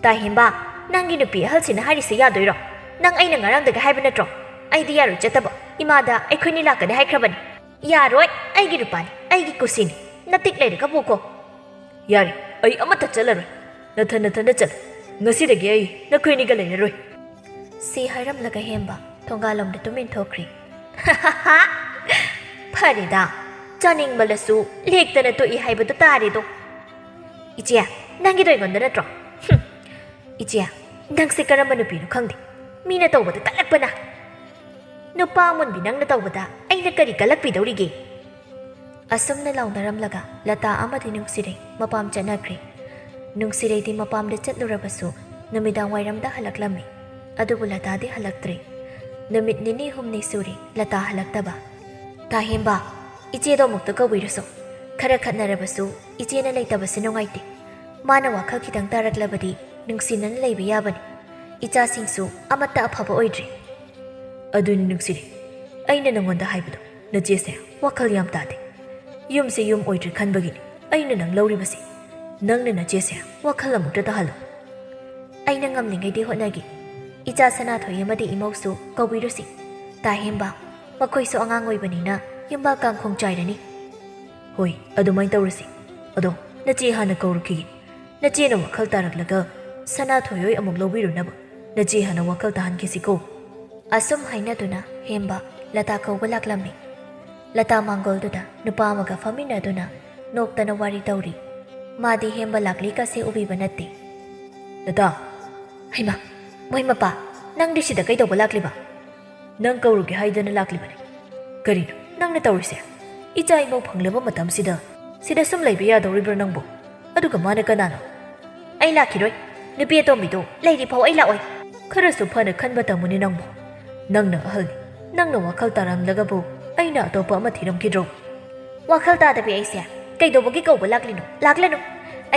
"ꯇꯥ ꯍꯦꯝꯕ, ꯅꯪꯒꯤ ꯅꯨꯄꯤ ꯑꯍꯜꯁꯤꯅ ꯍꯥꯏꯔꯤꯁꯦ ꯌꯥꯗꯣꯏꯔꯣ? ꯅꯪ ꯑꯩꯅ ꯉꯔꯥꯡꯗꯒꯤ ꯍꯥꯏꯕ ꯅꯠꯇ꯭ꯔꯣ? ꯑꯩꯗꯤ ꯌꯥꯔꯣꯏ ꯆꯠꯇꯕ꯫ ꯏꯃꯥꯗ ꯑꯩꯈꯣꯏꯅꯤ ꯂꯥꯛꯀꯅꯤ ꯍꯥꯏꯈ꯭ꯔꯕꯅꯤ꯫" "ꯌꯥꯔꯣꯏ, ꯑꯩꯒꯤ ꯅꯨꯄꯥꯅꯤ, ꯑꯩꯒꯤ ꯀꯨꯁꯤꯅꯤ꯫ ꯅꯇꯤꯛ ꯂꯩꯔꯒ ꯄꯨꯈꯣ꯫" "ꯌꯥꯔꯦ, ꯑꯩ ꯑꯃꯠꯇ ꯆꯠꯂꯔꯣꯏ꯫ ꯅꯊꯟ ꯅꯊꯟꯗ ꯆꯠꯂꯨ꯫ ꯉꯁꯤꯗꯒꯤ ꯑꯩ ꯅꯈꯣꯏꯅꯤꯒ ꯂꯩꯔꯔꯣꯏ꯫" ꯁꯤ ꯍꯥꯏꯔꯝꯂꯒ ꯍꯦꯝꯕ ꯊꯣꯡꯒꯥꯜꯂꯣꯝꯗ ꯇꯨꯃꯤꯟ ꯊꯣꯛꯈ꯭ꯔꯦ꯫ "ꯐꯔꯦꯗ, ꯆꯥꯅꯤꯡꯃꯜꯂꯁꯨ ꯂꯦꯛꯇꯅ ꯇꯣꯛꯏ ꯍꯥꯏꯕꯗꯨ ꯇꯥꯔꯦꯗꯣ꯫ ꯏꯆꯦ, ꯅꯪꯒꯤꯗꯣ ꯑꯩꯉꯣꯟꯗ ꯅꯠꯇ꯭ꯔꯣ?" "ꯍꯨꯝ, ꯏꯆꯦ, ꯅꯪꯁꯦ ꯀꯔꯝꯕ ꯅꯨꯄꯤꯅꯣ ꯈꯪꯗꯦ꯫ ꯃꯤꯅ ꯇꯧꯕꯗ ꯀꯜꯂꯛꯄꯅ꯫ ꯅꯨꯄꯥ ꯑꯃꯨꯟꯕꯤ ꯅꯪꯅ ꯇꯧꯕꯗ ꯑꯩꯅ ꯀꯔꯤ ꯀꯜꯂꯛꯄꯤꯗꯧꯔꯤꯒꯦ?" ꯑꯁꯨꯝꯅ ꯂꯥꯎꯅꯔꯝꯂꯒ ꯂꯇꯥ ꯑꯃꯗꯤ ꯅꯨꯡꯁꯤꯔꯩ ꯃꯄꯥꯝ ꯆꯠꯅꯈ꯭ꯔꯦ꯫ ꯅꯨꯡꯁꯤꯔꯩꯗꯤ ꯃꯄꯥꯝꯗ ꯆꯠꯂꯨꯔꯕꯁꯨ ꯅꯨꯃꯤꯗꯥꯡ ꯋꯥꯏꯔꯝꯗ ꯍꯜꯂꯛꯂꯝꯃꯤ꯫ ꯑꯗꯨꯕꯨ ꯂꯇꯥꯗꯤ ꯍꯜꯂꯛꯇ꯭ꯔꯦ꯫ ꯅꯨꯃꯤꯠ ꯅꯤꯅꯤ ꯍꯨꯝꯅꯤ ꯁꯨꯔꯦ ꯂꯇꯥ ꯍꯜꯂꯛꯇꯕ꯫ "ꯇꯥ ꯍꯦꯝꯕ, ꯏꯆꯦꯗꯣ ꯑꯃꯨꯛꯇ ꯀꯧꯕꯤꯔꯨꯁꯣ꯫ ꯈꯔ ꯈꯠꯅꯔꯕꯁꯨ ꯏꯆꯦꯅ ꯂꯩꯇꯕꯁꯦ ꯅꯨꯡꯉꯥꯏꯇꯦ꯫ ꯃꯥꯅ ꯋꯥꯈꯜ ꯈꯤꯇꯪ ꯇꯥꯔꯛꯂꯕꯗꯤ ꯅꯨꯡꯁꯤꯅꯅ ꯂꯩꯕ ꯌꯥꯕꯅꯤ꯫ ꯏꯆꯥꯁꯤꯡꯁꯨ ꯑꯃꯠꯇ ꯑꯐꯕ ꯑꯣꯏꯗ꯭ꯔꯤ꯫" "ꯑꯗꯨꯅꯤ ꯅꯨꯡꯁꯤꯔꯩ, ꯑꯩꯅ ꯅꯉꯣꯟꯗ ꯍꯥꯏꯕꯗꯣ, ꯅꯆꯦꯁꯦ ꯋꯥꯈꯜ ꯌꯥꯝ ꯇꯥꯗꯦ꯫ ꯌꯨꯝꯁꯦ ꯌꯨꯝ ꯑꯣꯏꯗ꯭ꯔꯤ ꯈꯟꯕꯒꯤꯅꯤ ꯑꯩꯅ ꯅꯪ ꯂꯧꯔꯤꯕꯁꯦ꯫ ꯅꯪꯅ ꯅꯆꯦꯁꯦ ꯋꯥꯈꯜ ꯑꯃꯨꯛꯇ ꯇꯥꯍꯜꯂꯨ꯫" "ꯑꯩꯅ ꯉꯝꯂꯤꯉꯩꯗꯤ ꯍꯣꯠꯅꯒꯦ꯫ ꯏꯆꯥ ꯁꯅꯥꯊꯣꯏ ꯑꯃꯗꯤ ꯏꯃꯧꯁꯨ ꯀꯧꯕꯤꯔꯨꯁꯤ꯫ ꯇꯥ ꯍꯦꯝꯕ, ꯃꯈꯣꯏꯁꯨ ꯑꯉꯥꯡ ꯑꯣꯏꯕꯅꯤꯅ ꯌꯨꯝꯕꯥꯜ ꯀꯥꯡꯈꯣꯡ ꯆꯥꯏꯔꯅꯤ꯫" "ꯍꯣꯏ, ꯑꯗꯨꯃꯥꯏꯅ ꯇꯧꯔꯁꯤ꯫ ꯑꯗꯣ ꯅꯆꯦ ꯍꯥꯟꯅ ꯀꯧꯔꯨꯈꯤꯒꯦ꯫ ꯅꯆꯦꯅ ꯋꯥꯈꯜ ꯇꯥꯔꯛꯂꯒ ꯁꯅꯥꯊꯣꯏ ꯍꯣꯏ ꯑꯃꯨꯛ ꯂꯧꯕꯤꯔꯨꯅꯕ ꯅꯆꯦ ꯍꯥꯟꯅ ꯋꯥꯈꯜ ꯇꯥꯍꯟꯈꯤꯁꯤꯀꯣ꯫ ꯑꯁꯨꯝ ꯍꯥꯏꯅꯗꯨꯅ ꯍꯦꯝꯕ ꯂꯇꯥ ꯀꯧꯕ ꯂꯥꯛꯂꯝꯃꯤ꯫ ꯂꯇꯥ ꯃꯥꯡꯒꯣꯜꯗꯨꯗ ꯅꯨꯄꯥ ꯑꯃꯒ ꯐꯝꯃꯤꯟꯅꯗꯨꯅ ꯅꯣꯛꯇꯅ ꯋꯥꯔꯤ ꯇꯧꯔꯤ꯫ ꯃꯥꯗꯤ ꯍꯦꯝꯕ ꯂꯥꯛꯂꯤꯒꯁꯦ ꯎꯕꯤꯕ ꯅꯠꯇꯦ꯫ ꯂꯇꯥ! ꯍꯩꯃꯥ! ꯃꯣꯏ ꯃꯄꯥ, ꯅꯪꯗꯤ ꯁꯤꯗ ꯀꯩꯗꯧꯕ ꯂꯥꯛꯂꯤꯕ? ꯅꯪ ꯀꯧꯔꯨꯒꯦ ꯍꯥꯏꯗꯅ ꯂꯥꯛꯂꯤꯕꯅꯤ꯫ ꯀꯔꯤꯅꯣ ꯅꯪꯅ ꯇꯧꯔꯤꯁꯦ? ꯏꯆꯥ ꯏꯃꯧ ꯐꯪꯂꯕ ꯃꯇꯝꯁꯤꯗ ꯁꯤꯗ ꯁꯨꯝ ꯂꯩꯕ ꯌꯥꯗꯧꯔꯤꯕ꯭ꯔꯥ ꯅꯪꯕꯨ? ꯑꯗꯨꯒ ꯃꯥꯅ ꯀꯅꯥꯅꯣ? ꯑꯩ ꯂꯥꯛꯈꯤꯔꯣꯏ꯫ ꯅꯨꯄꯤ ꯑꯇꯣꯝꯕꯤꯗꯣ ꯂꯩꯔꯤ ꯐꯥꯎ ꯑꯩ ꯂꯥꯛꯑꯣꯏ꯫ ꯈꯔꯁꯨ ꯐꯅ ꯈꯟꯕ ꯇꯝꯃꯨꯅꯦ ꯅꯪꯕꯨ꯫ ꯅꯪꯅ ꯑꯍꯜꯅꯤ꯫ ꯅꯪꯅ ꯋꯥꯈꯜ ꯇꯥꯔꯝꯂꯒꯕꯨ ꯑꯩꯅ ꯑꯇꯣꯞꯄ ꯑꯃ ꯊꯤꯔꯝꯈꯤꯗ꯭ꯔꯣ? ꯋꯥꯈꯜ ꯇꯥꯗꯕꯤ ꯑꯩꯁꯦ ꯀꯩꯗꯧꯕꯒꯤ ꯀꯧꯕ ꯂꯥꯛꯂꯤꯅꯣ? ꯂꯥꯛꯂꯅꯨ꯫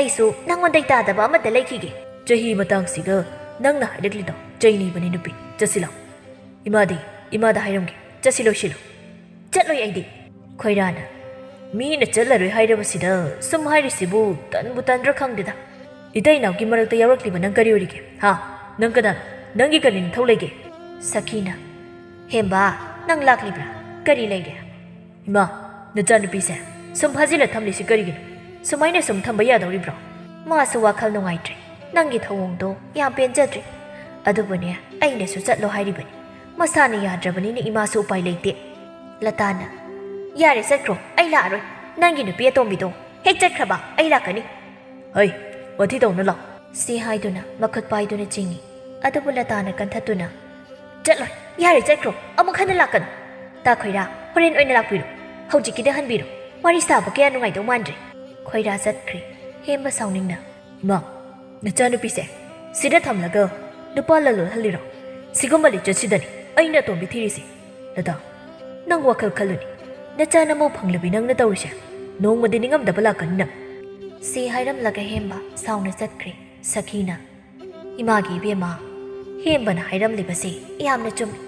ꯑꯩꯁꯨ ꯅꯪꯉꯣꯟꯗꯩ ꯇꯥꯗꯕ ꯑꯃꯠꯇ ꯂꯩꯈꯤꯒꯦ꯫ ꯆꯍꯤ ꯃꯇꯥꯡꯁꯤꯒ ꯅꯪꯅ ꯍꯥꯏꯔꯛꯂꯤꯗꯣ ꯆꯩꯅꯤꯕꯅꯤ ꯅꯨꯄꯤ꯫ ꯆꯠꯁꯤ ꯂꯥꯎ꯫ ꯏꯃꯥꯗꯤ, ꯏꯃꯥꯗ ꯍꯥꯏꯔꯝꯒꯦ꯫ ꯆꯠꯁꯤ ꯂꯣꯏꯁꯤꯜꯂꯨ꯫ ꯆꯠꯂꯣꯏ ꯑꯩꯗꯤ꯫ ꯈꯣꯏꯔꯥꯅ, ꯃꯤꯅ ꯆꯠꯂꯔꯣꯏ ꯍꯥꯏꯔꯕꯁꯤꯗ ꯁꯨꯝ ꯍꯥꯏꯔꯤꯁꯤꯕꯨ ꯇꯟꯕꯨ ꯇꯟꯗ꯭ꯔꯥ ꯈꯪꯗꯦꯗ꯫ ꯏꯇꯩ ꯏꯅꯥꯎꯒꯤ ꯃꯔꯛꯇ ꯌꯥꯎꯔꯛꯂꯤꯕ ꯅꯪ ꯀꯔꯤ ꯑꯣꯏꯔꯤꯒꯦ? ꯍꯥ? ꯅꯪ ꯀꯅꯥꯅꯣ? ꯅꯪꯒꯤ ꯀꯔꯤ ꯅꯊꯧ ꯂꯩꯒꯦ? ꯁꯈꯤꯅ, ꯍꯦꯝꯕ, ꯅꯪ ꯂꯥꯛꯂꯤꯕ꯭ꯔꯥ? ꯀꯔꯤ ꯂꯩꯔꯦ? ꯏꯃꯥ, ꯅꯆꯥꯅꯨꯄꯤꯁꯦ ꯁꯨꯝ ꯐꯥꯖꯤꯜꯂ ꯊꯝꯂꯤꯁꯤ ꯀꯔꯤꯒꯤꯅꯣ? ꯁꯨꯃꯥꯏꯅ ꯁꯨꯝ ꯊꯝꯕ ꯌꯥꯗꯧꯔꯤꯕ꯭ꯔꯣ? ꯃꯥꯁꯨ ꯋꯥꯈꯜ ꯅꯨꯡꯉꯥꯏꯇ꯭ꯔꯦ꯫ ꯅꯪꯒꯤ ꯊꯧꯑꯣꯡꯗꯣ ꯌꯥꯝ ꯄꯦꯟꯖꯗ꯭ꯔꯦ꯫ ꯑꯗꯨꯕꯨꯅꯦ, ꯑꯩꯅꯁꯨ ꯆꯠꯂꯣ ꯍꯥꯏꯔꯤꯕꯅꯤ꯫ ꯃꯁꯥꯅ ꯌꯥꯗ꯭ꯔꯕꯅꯤꯅ ꯏꯃꯥꯁꯨ ꯎꯄꯥꯏ ꯂꯩꯇꯦ꯫ ꯂꯇꯥꯅ, ꯌꯥꯔꯦ ꯆꯠꯈ꯭ꯔꯣ, ꯑꯩ ꯂꯥꯛꯑꯔꯣꯏ꯫ ꯅꯪꯒꯤ ꯅꯨꯄꯤ ꯑꯇꯣꯝꯕꯤꯗꯣ ꯍꯦꯛ ꯆꯠꯈ꯭ꯔꯕ ꯑꯩ ꯂꯥꯛꯀꯅꯤ꯫ ꯍꯩ, ꯋꯥꯊꯤ ꯇꯧꯅꯨ ꯂꯥꯎ꯫ ꯁꯤ ꯍꯥꯏꯗꯨꯅ ꯃꯈꯨꯠ ꯄꯥꯏꯗꯨꯅ ꯆꯤꯡꯏ꯫ ꯑꯗꯨꯕꯨ ꯂꯇꯥꯅ ꯀꯟꯊꯠꯇꯨꯅ, ꯆꯠꯂꯣꯏ, ꯌꯥꯔꯦ ꯆꯠꯈ꯭ꯔꯣ, ꯑꯃꯨꯛ ꯍꯟꯅ ꯂꯥꯛꯀꯅꯨ꯫ ꯇꯥ ꯈꯣꯏꯔꯥ, ꯍꯣꯔꯦꯟ ꯑꯣꯏꯅ ꯂꯥꯛꯄꯤꯔꯣ꯫ ꯍꯧꯖꯤꯛꯀꯤꯗꯤ ꯍꯟꯕꯤꯔꯣ꯫ ꯋꯥꯔꯤ ꯁꯥꯕ ꯀꯌꯥ ꯅꯨꯡꯉꯥꯏꯗꯧ ꯃꯥꯟꯗ꯭ꯔꯦ꯫ ꯈꯣꯏꯔꯥ ꯆꯠꯈ꯭ꯔꯦ꯫ ꯍꯦꯝꯕ ꯁꯥꯎꯅꯤꯡꯅ, ꯏꯃꯥ, ꯅꯆꯥꯅꯨꯄꯤꯁꯦ ꯁꯤꯗ ꯊꯝꯂꯒ ꯅꯨꯄꯥ ꯂꯂꯣꯟꯍꯜꯂꯤꯔꯣ? ꯁꯤꯒꯨꯝꯕ ꯂꯤꯆꯠꯁꯤꯗꯅꯤ ꯑꯩꯅ ꯑꯇꯣꯝꯕꯤ ꯊꯤꯔꯤꯁꯤ꯫ ꯂꯇꯥ, ꯅꯪ ꯋꯥꯈꯜ ꯈꯜꯂꯨꯅꯦ꯫ ꯅꯆꯥ ꯅꯃꯧ ꯐꯪꯂꯕꯤ ꯅꯪꯅ ꯇꯧꯔꯤꯁꯦ꯫ ꯅꯣꯡꯃꯗꯤ ꯅꯤꯡꯉꯝꯗꯕ ꯂꯥꯛꯀꯅꯤ ꯅꯪ꯫ ꯁꯤ ꯍꯥꯏꯔꯝꯂꯒ ꯍꯦꯝꯕ ꯁꯥꯎꯅ ꯆꯠꯈ꯭ꯔꯦ꯫ ꯁꯈꯤꯅ, ꯏꯃꯥꯒꯤ ꯏꯕꯦꯝꯃ, ꯍꯦꯝꯕꯅ ꯍꯥꯏꯔꯝꯂꯤꯕꯁꯦ ꯌꯥꯝꯅ ꯆꯨꯝꯃꯤ꯫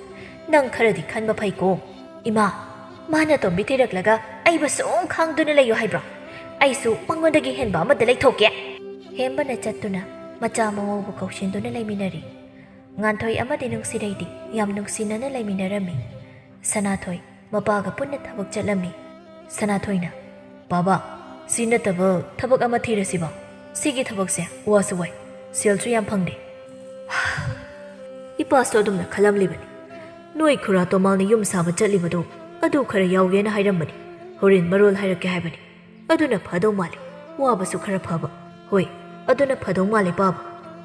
ꯅꯪ ꯈꯔꯗꯤ ꯈꯟꯕ ꯐꯩꯀꯣ꯫ ꯏꯃꯥ, ꯃꯥꯅ ꯑꯇꯣꯝꯕꯤ ꯊꯤꯔꯛꯂꯒ ꯑꯩꯕꯨ ꯁꯨꯝ ꯈꯥꯡꯗꯨꯅ ꯂꯩꯌꯨ ꯍꯥꯏꯕ꯭ꯔꯣ? ꯑꯩꯁꯨ ꯃꯉꯣꯟꯗꯒꯤ ꯍꯦꯟꯕ ꯑꯃꯗ ꯂꯩꯊꯣꯛꯀꯦ꯫ ꯍꯦꯝꯕꯅ ꯆꯠꯇꯨꯅ ꯃꯆꯥ ꯃꯃꯧꯕꯨ ꯀꯧꯁꯤꯟꯗꯨꯅ ꯂꯩꯃꯤꯟꯅꯔꯤ꯫ ꯉꯥꯟꯊꯣꯏ ꯑꯃꯗꯤ ꯅꯨꯡꯁꯤꯔꯩꯗꯤ ꯌꯥꯝ ꯅꯨꯡꯁꯤꯅꯅ ꯂꯩꯃꯤꯟꯅꯔꯝꯃꯤ꯫ ꯁꯅꯥꯊꯣꯏ ꯃꯄꯥꯒ ꯄꯨꯟꯅ ꯊꯕꯛ ꯆꯠꯂꯝꯃꯤ꯫ ꯁꯅꯥꯊꯣꯏꯅ, ꯕꯥꯕꯥ, ꯁꯤ ꯅꯠꯇꯕ ꯊꯕꯛ ꯑꯃ ꯊꯤꯔꯁꯤꯕ꯫ ꯁꯤꯒꯤ ꯊꯕꯛꯁꯦ ꯋꯥꯁꯨ ꯋꯥꯏ꯫ ꯁꯦꯜꯁꯨ ꯌꯥꯝ ꯐꯪꯗꯦ꯫ ꯏꯄꯥꯁꯨ ꯑꯗꯨꯝꯅ ꯈꯜꯂꯝꯂꯤꯕꯅꯤ꯫ ꯅꯣꯏ ꯈꯨꯔꯥ ꯇꯣꯃꯥꯜꯅ ꯌꯨꯝ ꯁꯥꯕ ꯆꯠꯂꯤꯕꯗꯨ ꯑꯗꯨ ꯈꯔ ꯌꯥꯎꯒꯦꯅ ꯍꯥꯏꯔꯝꯕꯅꯤ꯫ ꯍꯣꯔꯦꯟ ꯃꯔꯣꯜ ꯍꯥꯏꯔꯛꯀꯦ ꯍꯥꯏꯕꯅꯤ꯫ ꯑꯗꯨꯅ ꯐꯗꯧ ꯃꯥꯜꯂꯤ꯫ ꯋꯥꯕꯁꯨ ꯈꯔ ꯐꯕ꯫ ꯍꯣꯏ, ꯑꯗꯨꯅ ꯐꯗꯧ ꯃꯥꯜꯂꯤ ꯄꯥꯕ꯫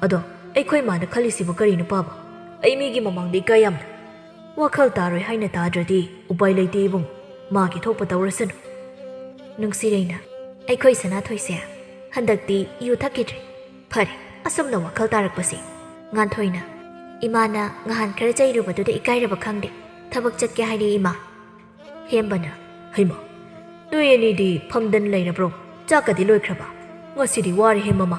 ꯑꯗꯣ ꯑꯩꯈꯣꯏ ꯃꯥꯅ ꯈꯜꯂꯤꯁꯤꯕꯨ ꯀꯔꯤꯅꯣ ꯄꯥꯕ? ꯑꯩ ꯃꯤꯒꯤ ꯃꯃꯥꯡꯗ ꯏꯀꯥꯏ ꯌꯥꯝꯅ꯫ ꯋꯥꯈꯜ ꯇꯥꯔꯣꯏ ꯍꯥꯏꯅ ꯇꯥꯗ꯭ꯔꯗꯤ ꯎꯄꯥꯏ ꯂꯩꯇꯦ ꯏꯕꯨꯡ꯫ ꯃꯥꯒꯤ ꯊꯣꯛꯄ ꯇꯧꯔꯁꯅꯨ꯫ ꯅꯨꯡꯁꯤꯔꯩꯅ, ꯑꯩꯈꯣꯏ ꯁꯅꯥꯊꯣꯏꯁꯦ ꯍꯟꯗꯛꯇꯤ ꯌꯨ ꯊꯛꯈꯤꯗ꯭ꯔꯦ꯫ ꯐꯔꯦ, ꯑꯁꯨꯝꯅ ꯋꯥꯈꯜ ꯇꯥꯔꯛꯄꯁꯦ꯫ ꯉꯥꯟꯊꯣꯏꯅ, ꯏꯃꯥꯅ ꯉꯍꯥꯟ ꯈꯔ ꯆꯩꯔꯨꯕꯗꯨꯗ ꯏꯀꯥꯏꯔꯕ ꯈꯪꯗꯦ꯫ ꯊꯕꯛ ꯆꯠꯀꯦ ꯍꯥꯏꯔꯦ ꯏꯃꯥ꯫ ꯍꯦꯝꯕꯅ, ꯍꯩꯃꯥ, ꯅꯣꯏ ꯑꯅꯤꯗꯤ ꯐꯝꯗꯅ ꯂꯩꯔꯕ꯭ꯔꯣ? ꯆꯥꯛꯀꯗꯤ ꯂꯣꯏꯈ꯭ꯔꯕ? ꯉꯁꯤꯗꯤ ꯋꯥꯔꯦꯍꯦ ꯃꯃꯥ꯫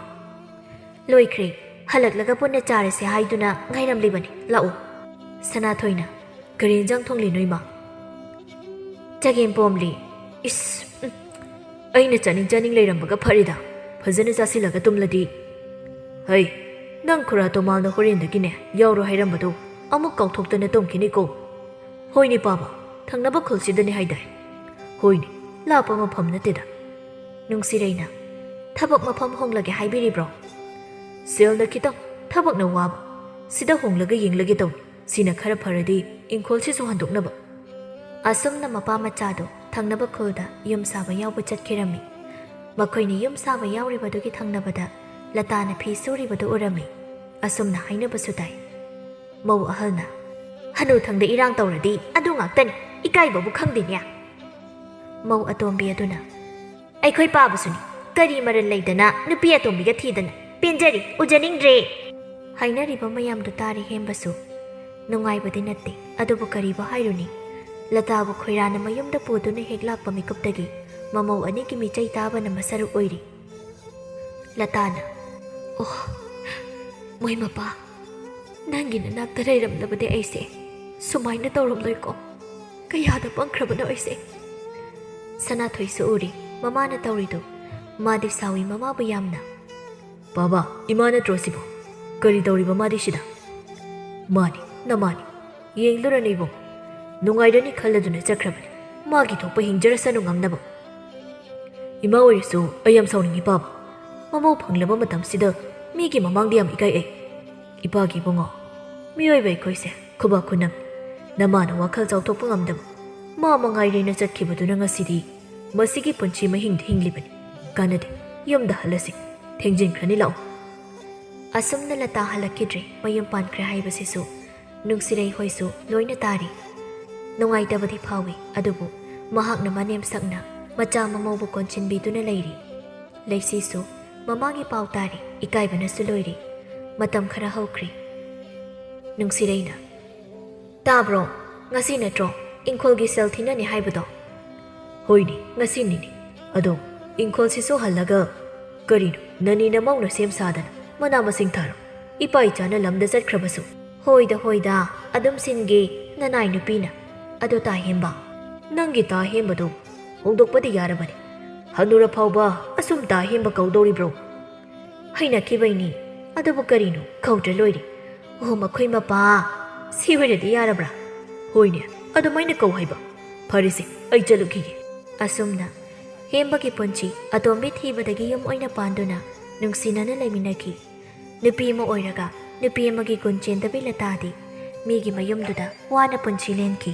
ꯂꯣꯏꯈ꯭ꯔꯦ꯫ ꯍꯜꯂꯛꯂꯒ ꯄꯨꯟꯅ ꯆꯥꯔꯁꯦ ꯍꯥꯏꯗꯨꯅ ꯉꯥꯏꯔꯝꯂꯤꯕꯅꯤ꯫ ꯂꯥꯛꯑꯣ꯫ ꯁꯅꯥꯊꯣꯏꯅ, ꯀꯔꯤ ꯏꯟꯖꯥꯡ ꯊꯣꯡꯂꯤꯅꯣ ꯏꯃꯥ? ꯆꯒꯦꯝ ꯄꯣꯝꯂꯤ꯫ ꯏꯁ, ꯎꯝ꯫ ꯑꯩꯅ ꯆꯥꯅꯤꯡ ꯆꯥꯅꯤꯡ ꯂꯩꯔꯝꯕꯒ ꯐꯔꯦꯗ꯫ ꯐꯖꯅ ꯆꯥꯁꯤꯜꯂꯒ ꯇꯨꯝꯂꯗꯤ꯫ ꯍꯩ, ꯅꯪ ꯈꯨꯔꯥ ꯇꯣꯃꯥꯜꯅ ꯍꯣꯔꯦꯟꯗꯒꯤꯅꯦ ꯌꯥꯎꯔꯣ ꯍꯥꯏꯔꯝꯕꯗꯣ ꯑꯃꯨꯛ ꯀꯥꯎꯊꯣꯛꯇꯅ ꯇꯨꯝꯈꯤꯅꯤꯀꯣ꯫ ꯍꯣꯏꯅꯦ ꯄꯥꯕ, ꯊꯪꯅꯕ ꯈꯨꯜꯁꯤꯗꯅꯤ ꯍꯥꯏꯗꯥꯏ? ꯍꯣꯏꯅꯦ, ꯂꯥꯞꯄ ꯃꯐꯝ ꯅꯠꯇꯦꯗ꯫ ꯅꯨꯡꯁꯤꯔꯩꯅ, ꯊꯕꯛ ꯃꯐꯝ ꯍꯣꯡꯂꯒꯦ ꯍꯥꯏꯕꯤꯔꯤꯕ꯭ꯔꯣ? ꯁꯦꯜꯅ ꯈꯤꯇꯪ, ꯊꯕꯛꯅ ꯋꯥꯕ꯫ ꯁꯤꯗ ꯍꯣꯡꯂꯒ ꯌꯦꯡꯂꯒꯦ ꯇꯧꯅꯤ꯫ ꯁꯤꯅ ꯈꯔ ꯐꯔꯗꯤ ꯏꯪꯈꯣꯜꯁꯤꯁꯨ ꯍꯟꯗꯣꯛꯅꯕ꯫ ꯑꯁꯨꯝꯅ ꯃꯄꯥ ꯃꯆꯥꯗꯨ ꯊꯪꯅꯕ ꯈꯨꯜꯗ ꯌꯨꯝ ꯁꯥꯕ ꯌꯥꯎꯕ ꯆꯠꯈꯤꯔꯝꯃꯤ꯫ ꯃꯈꯣꯏꯅ ꯌꯨꯝ ꯁꯥꯕ ꯌꯥꯎꯔꯤꯕꯗꯨꯒꯤ ꯊꯪꯅꯕꯗ ꯂꯇꯥꯅ ꯐꯤ ꯁꯨꯔꯤꯕꯗꯨ ꯎꯔꯝꯃꯤ꯫ ꯑꯁꯨꯝꯅ ꯍꯥꯏꯅꯕꯁꯨ ꯇꯥꯏ꯫ ꯃꯧ ꯑꯍꯜꯅ, ꯍꯅꯨꯊꯪꯗ ꯏꯔꯥꯡ ꯇꯧꯔꯗꯤ ꯑꯗꯨ ꯉꯥꯛꯇꯅꯤ, ꯏꯀꯥꯏꯕꯕꯨ ꯈꯪꯗꯦꯅꯦ꯫ ꯃꯧ ꯑꯇꯣꯝꯕꯤ ꯑꯗꯨꯅ, ꯑꯩꯈꯣꯏ ꯄꯥꯕꯁꯨꯅꯤ, ꯀꯔꯤ ꯃꯔꯜ ꯂꯩꯗꯅ ꯅꯨꯄꯤ ꯑꯇꯣꯝꯕꯤꯒ ꯊꯤꯗꯅ, ꯄꯦꯟꯖꯔꯤ, ꯎꯖꯅꯤꯡꯗ꯭ꯔꯦ꯫ ꯍꯥꯏꯅꯔꯤꯕ ꯃꯌꯥꯝꯗꯨ ꯇꯥꯔꯦ ꯍꯦꯝꯕꯁꯨ꯫ ꯅꯨꯡꯉꯥꯏꯕꯗꯤ ꯅꯠꯇꯦ, ꯑꯗꯨꯕꯨ ꯀꯔꯤꯕꯨ ꯍꯥꯏꯔꯨꯅꯤ? ꯂꯇꯥꯕꯨ ꯈꯣꯏꯔꯥꯅ ꯃꯌꯨꯝꯗ ꯄꯨꯗꯨꯅ ꯍꯦꯛ ꯂꯥꯛꯄ ꯃꯤꯀꯨꯞꯇꯒꯤ ꯃꯃꯧ ꯑꯅꯤꯒꯤ ꯃꯤꯆꯩ ꯇꯥꯕꯅ ꯃꯁꯔꯨꯛ ꯑꯣꯏꯔꯤ꯫ ꯂꯇꯥꯅ, ꯑꯣ, ꯃꯣꯏ ꯃꯄꯥ, ꯅꯪꯒꯤ ꯅꯅꯥꯛꯇ ꯂꯩꯔꯝꯂꯕꯗꯤ ꯑꯩꯁꯦ ꯁꯨꯃꯥꯏꯅ ꯇꯧꯔꯝꯂꯣꯏꯀꯣ꯫ ꯀꯌꯥꯗ ꯄꯪꯈ꯭ꯔꯕꯅꯣ ꯑꯩꯁꯦ꯫ ꯁꯅꯥꯊꯣꯏꯁꯨ ꯎꯔꯤ ꯃꯃꯥꯅ ꯇꯧꯔꯤꯗꯨ꯫ ꯃꯥꯗꯤ ꯁꯥꯎꯏ ꯃꯃꯥꯕꯨ ꯌꯥꯝꯅ꯫ ꯕꯥꯕꯥ, ꯏꯃꯥ ꯅꯠꯇ꯭ꯔꯣ ꯁꯤꯕꯣ? ꯀꯔꯤ ꯇꯧꯔꯤꯕ ꯃꯥꯗꯤ ꯁꯤꯗ? ꯃꯥꯅꯤ, ꯅꯃꯥꯅꯤ꯫ ꯌꯦꯡꯂꯨꯔꯅꯨ ꯏꯕꯨꯡ꯫ ꯅꯨꯡꯉꯥꯏꯔꯅꯤ ꯈꯜꯂꯗꯨꯅ ꯆꯠꯈ꯭ꯔꯕꯅꯤ꯫ ꯃꯥꯒꯤ ꯊꯣꯛꯄ ꯍꯤꯡꯖꯔꯁꯅꯨ ꯉꯝꯅꯕ꯫ ꯏꯃꯥ ꯑꯣꯏꯔꯁꯨ ꯑꯩ ꯌꯥꯝ ꯁꯥꯎꯅꯤꯡꯉꯤ ꯄꯥꯕ꯫ ꯃꯃꯧ ꯐꯪꯂꯕ ꯃꯇꯝꯁꯤꯗ ꯃꯤꯒꯤ ꯃꯃꯥꯡꯗ ꯌꯥꯝ ꯏꯀꯥꯏ ꯑꯩ꯫ ꯏꯄꯥꯒꯤ ꯏꯕꯨꯡꯉꯣ, ꯃꯤꯑꯣꯏꯕ ꯑꯩꯈꯣꯏꯁꯦ ꯈꯨꯕꯥꯛ ꯈꯨꯅꯝ꯫ ꯅꯃꯥꯅ ꯋꯥꯈꯜ ꯆꯥꯎꯊꯣꯛꯄ ꯉꯝꯗꯕ, ꯃꯥ ꯃꯉꯥꯏꯔꯦꯅ ꯆꯠꯈꯤꯕꯗꯨꯅ ꯉꯁꯤꯗꯤ ꯃꯁꯤꯒꯤ ꯄꯨꯟꯁꯤ ꯃꯍꯤꯡꯗ ꯍꯤꯡꯂꯤꯕꯅꯤ꯫ ꯀꯥꯟꯅꯗꯦ, ꯌꯨꯝꯗ ꯍꯜꯂꯁꯤ, ꯊꯦꯡꯖꯤꯟꯈ꯭ꯔꯅꯤ, ꯂꯥꯛꯑꯣ꯫ ꯑꯁꯨꯝꯅ ꯂꯇꯥ ꯍꯜꯂꯛꯈꯤꯗ꯭ꯔꯦ, ꯃꯌꯨꯝ ꯄꯥꯟꯈ꯭ꯔꯦ ꯍꯥꯏꯕꯁꯤꯁꯨ ꯅꯨꯡꯁꯤꯔꯩ ꯍꯣꯏꯁꯨ ꯂꯣꯏꯅ ꯇꯥꯔꯤ꯫ ꯅꯨꯡꯉꯥꯏꯇꯕꯗꯤ ꯐꯥꯎꯏ, ꯑꯗꯨꯕꯨ ꯃꯍꯥꯛꯅ ꯃꯅꯦꯝ ꯁꯛꯅ ꯃꯆꯥ ꯃꯃꯧꯕꯨ ꯀꯣꯟꯁꯤꯟꯕꯤꯗꯨꯅ ꯂꯩꯔꯤ꯫ ꯂꯩꯁꯤꯁꯨ ꯃꯃꯥꯒꯤ ꯄꯥꯎ ꯇꯥꯔꯤ, ꯏꯀꯥꯏꯕꯅꯁꯨ ꯂꯣꯏꯔꯤ꯫ ꯃꯇꯝ ꯈꯔ ꯍꯧꯈ꯭ꯔꯦ꯫ ꯅꯨꯡꯁꯤꯔꯩꯅ, "ꯇꯥꯕ꯭ꯔꯣ? ꯉꯁꯤ ꯅꯠꯇ꯭ꯔꯣ ꯏꯪꯈꯣꯜꯒꯤ ꯁꯦꯜ ꯊꯤꯅꯅꯤ ꯍꯥꯏꯕꯗꯣ?" "ꯍꯣꯏꯅꯦ, ꯉꯁꯤꯅꯤꯅꯦ꯫ ꯑꯗꯣ ꯏꯪꯈꯣꯜꯁꯤꯁꯨ ꯍꯜꯂꯒ ꯀꯔꯤꯅꯣ ꯅꯅꯤ ꯅꯃꯧꯅ ꯁꯦꯝ ꯁꯥꯗꯅ ꯃꯅꯥ ꯃꯁꯤꯡ ꯊꯥꯔꯣ? ꯏꯄꯥ ꯏꯆꯥꯅ ꯂꯝꯗ ꯆꯠꯈ꯭ꯔꯕꯁꯨ?" "ꯍꯣꯏꯗ, ꯍꯣꯏꯗ, ꯑꯗꯨꯝ ꯁꯤꯟꯒꯦ, ꯅꯅꯥꯏ ꯅꯨꯄꯤꯅ꯫ ꯑꯗꯣ ꯇꯥ ꯍꯦꯝꯕ, ꯅꯪꯒꯤ ꯇꯥ ꯍꯦꯝꯕꯗꯣ ꯍꯣꯡꯗꯣꯛꯄꯗꯤ ꯌꯥꯔꯕꯅꯤ꯫ ꯍꯅꯨꯔ ꯐꯥꯎꯕ ꯑꯁꯨꯝ ꯇꯥ ꯍꯦꯝꯕ ꯀꯧꯗꯧꯔꯤꯕ꯭ꯔꯣ?" "ꯍꯩꯅꯈꯤꯕꯩꯅꯤ꯫ ꯑꯗꯨꯕꯨ ꯀꯔꯤꯅꯣ, ꯀꯧꯗ꯭ꯔ ꯂꯣꯏꯔꯦ꯫ ꯑꯣ, ꯃꯈꯣꯏ ꯃꯄꯥ, ꯁꯤ ꯑꯣꯏꯔꯗꯤ ꯌꯥꯔꯕ꯭ꯔꯥ?" "ꯍꯣꯏꯅꯦ, ꯑꯗꯨꯃꯥꯏꯅ ꯀꯧ ꯍꯥꯏꯕ꯫ ꯐꯔꯦꯁꯦ, ꯑꯩ ꯆꯠꯂꯨꯈꯤꯒꯦ꯫" ꯑꯁꯨꯝꯅ ꯍꯦꯝꯕꯒꯤ ꯄꯨꯟꯁꯤ ꯑꯇꯣꯝꯕꯤ ꯊꯤꯕꯗꯒꯤ ꯌꯨꯝ ꯑꯣꯏꯅ ꯄꯥꯟꯗꯨꯅ ꯅꯨꯡꯁꯤꯅꯅ ꯂꯩꯃꯤꯟꯅꯈꯤ꯫ ꯅꯨꯄꯤ ꯑꯃ ꯑꯣꯏꯔꯒ ꯅꯨꯄꯤ ꯑꯃꯒꯤ ꯒꯨꯟ ꯆꯦꯟꯗꯕꯤ ꯂꯇꯥꯗꯤ ꯃꯤꯒꯤ ꯃꯌꯨꯝꯗꯨꯗ ꯋꯥꯅ ꯄꯨꯟꯁꯤ ꯂꯦꯟꯈꯤ꯫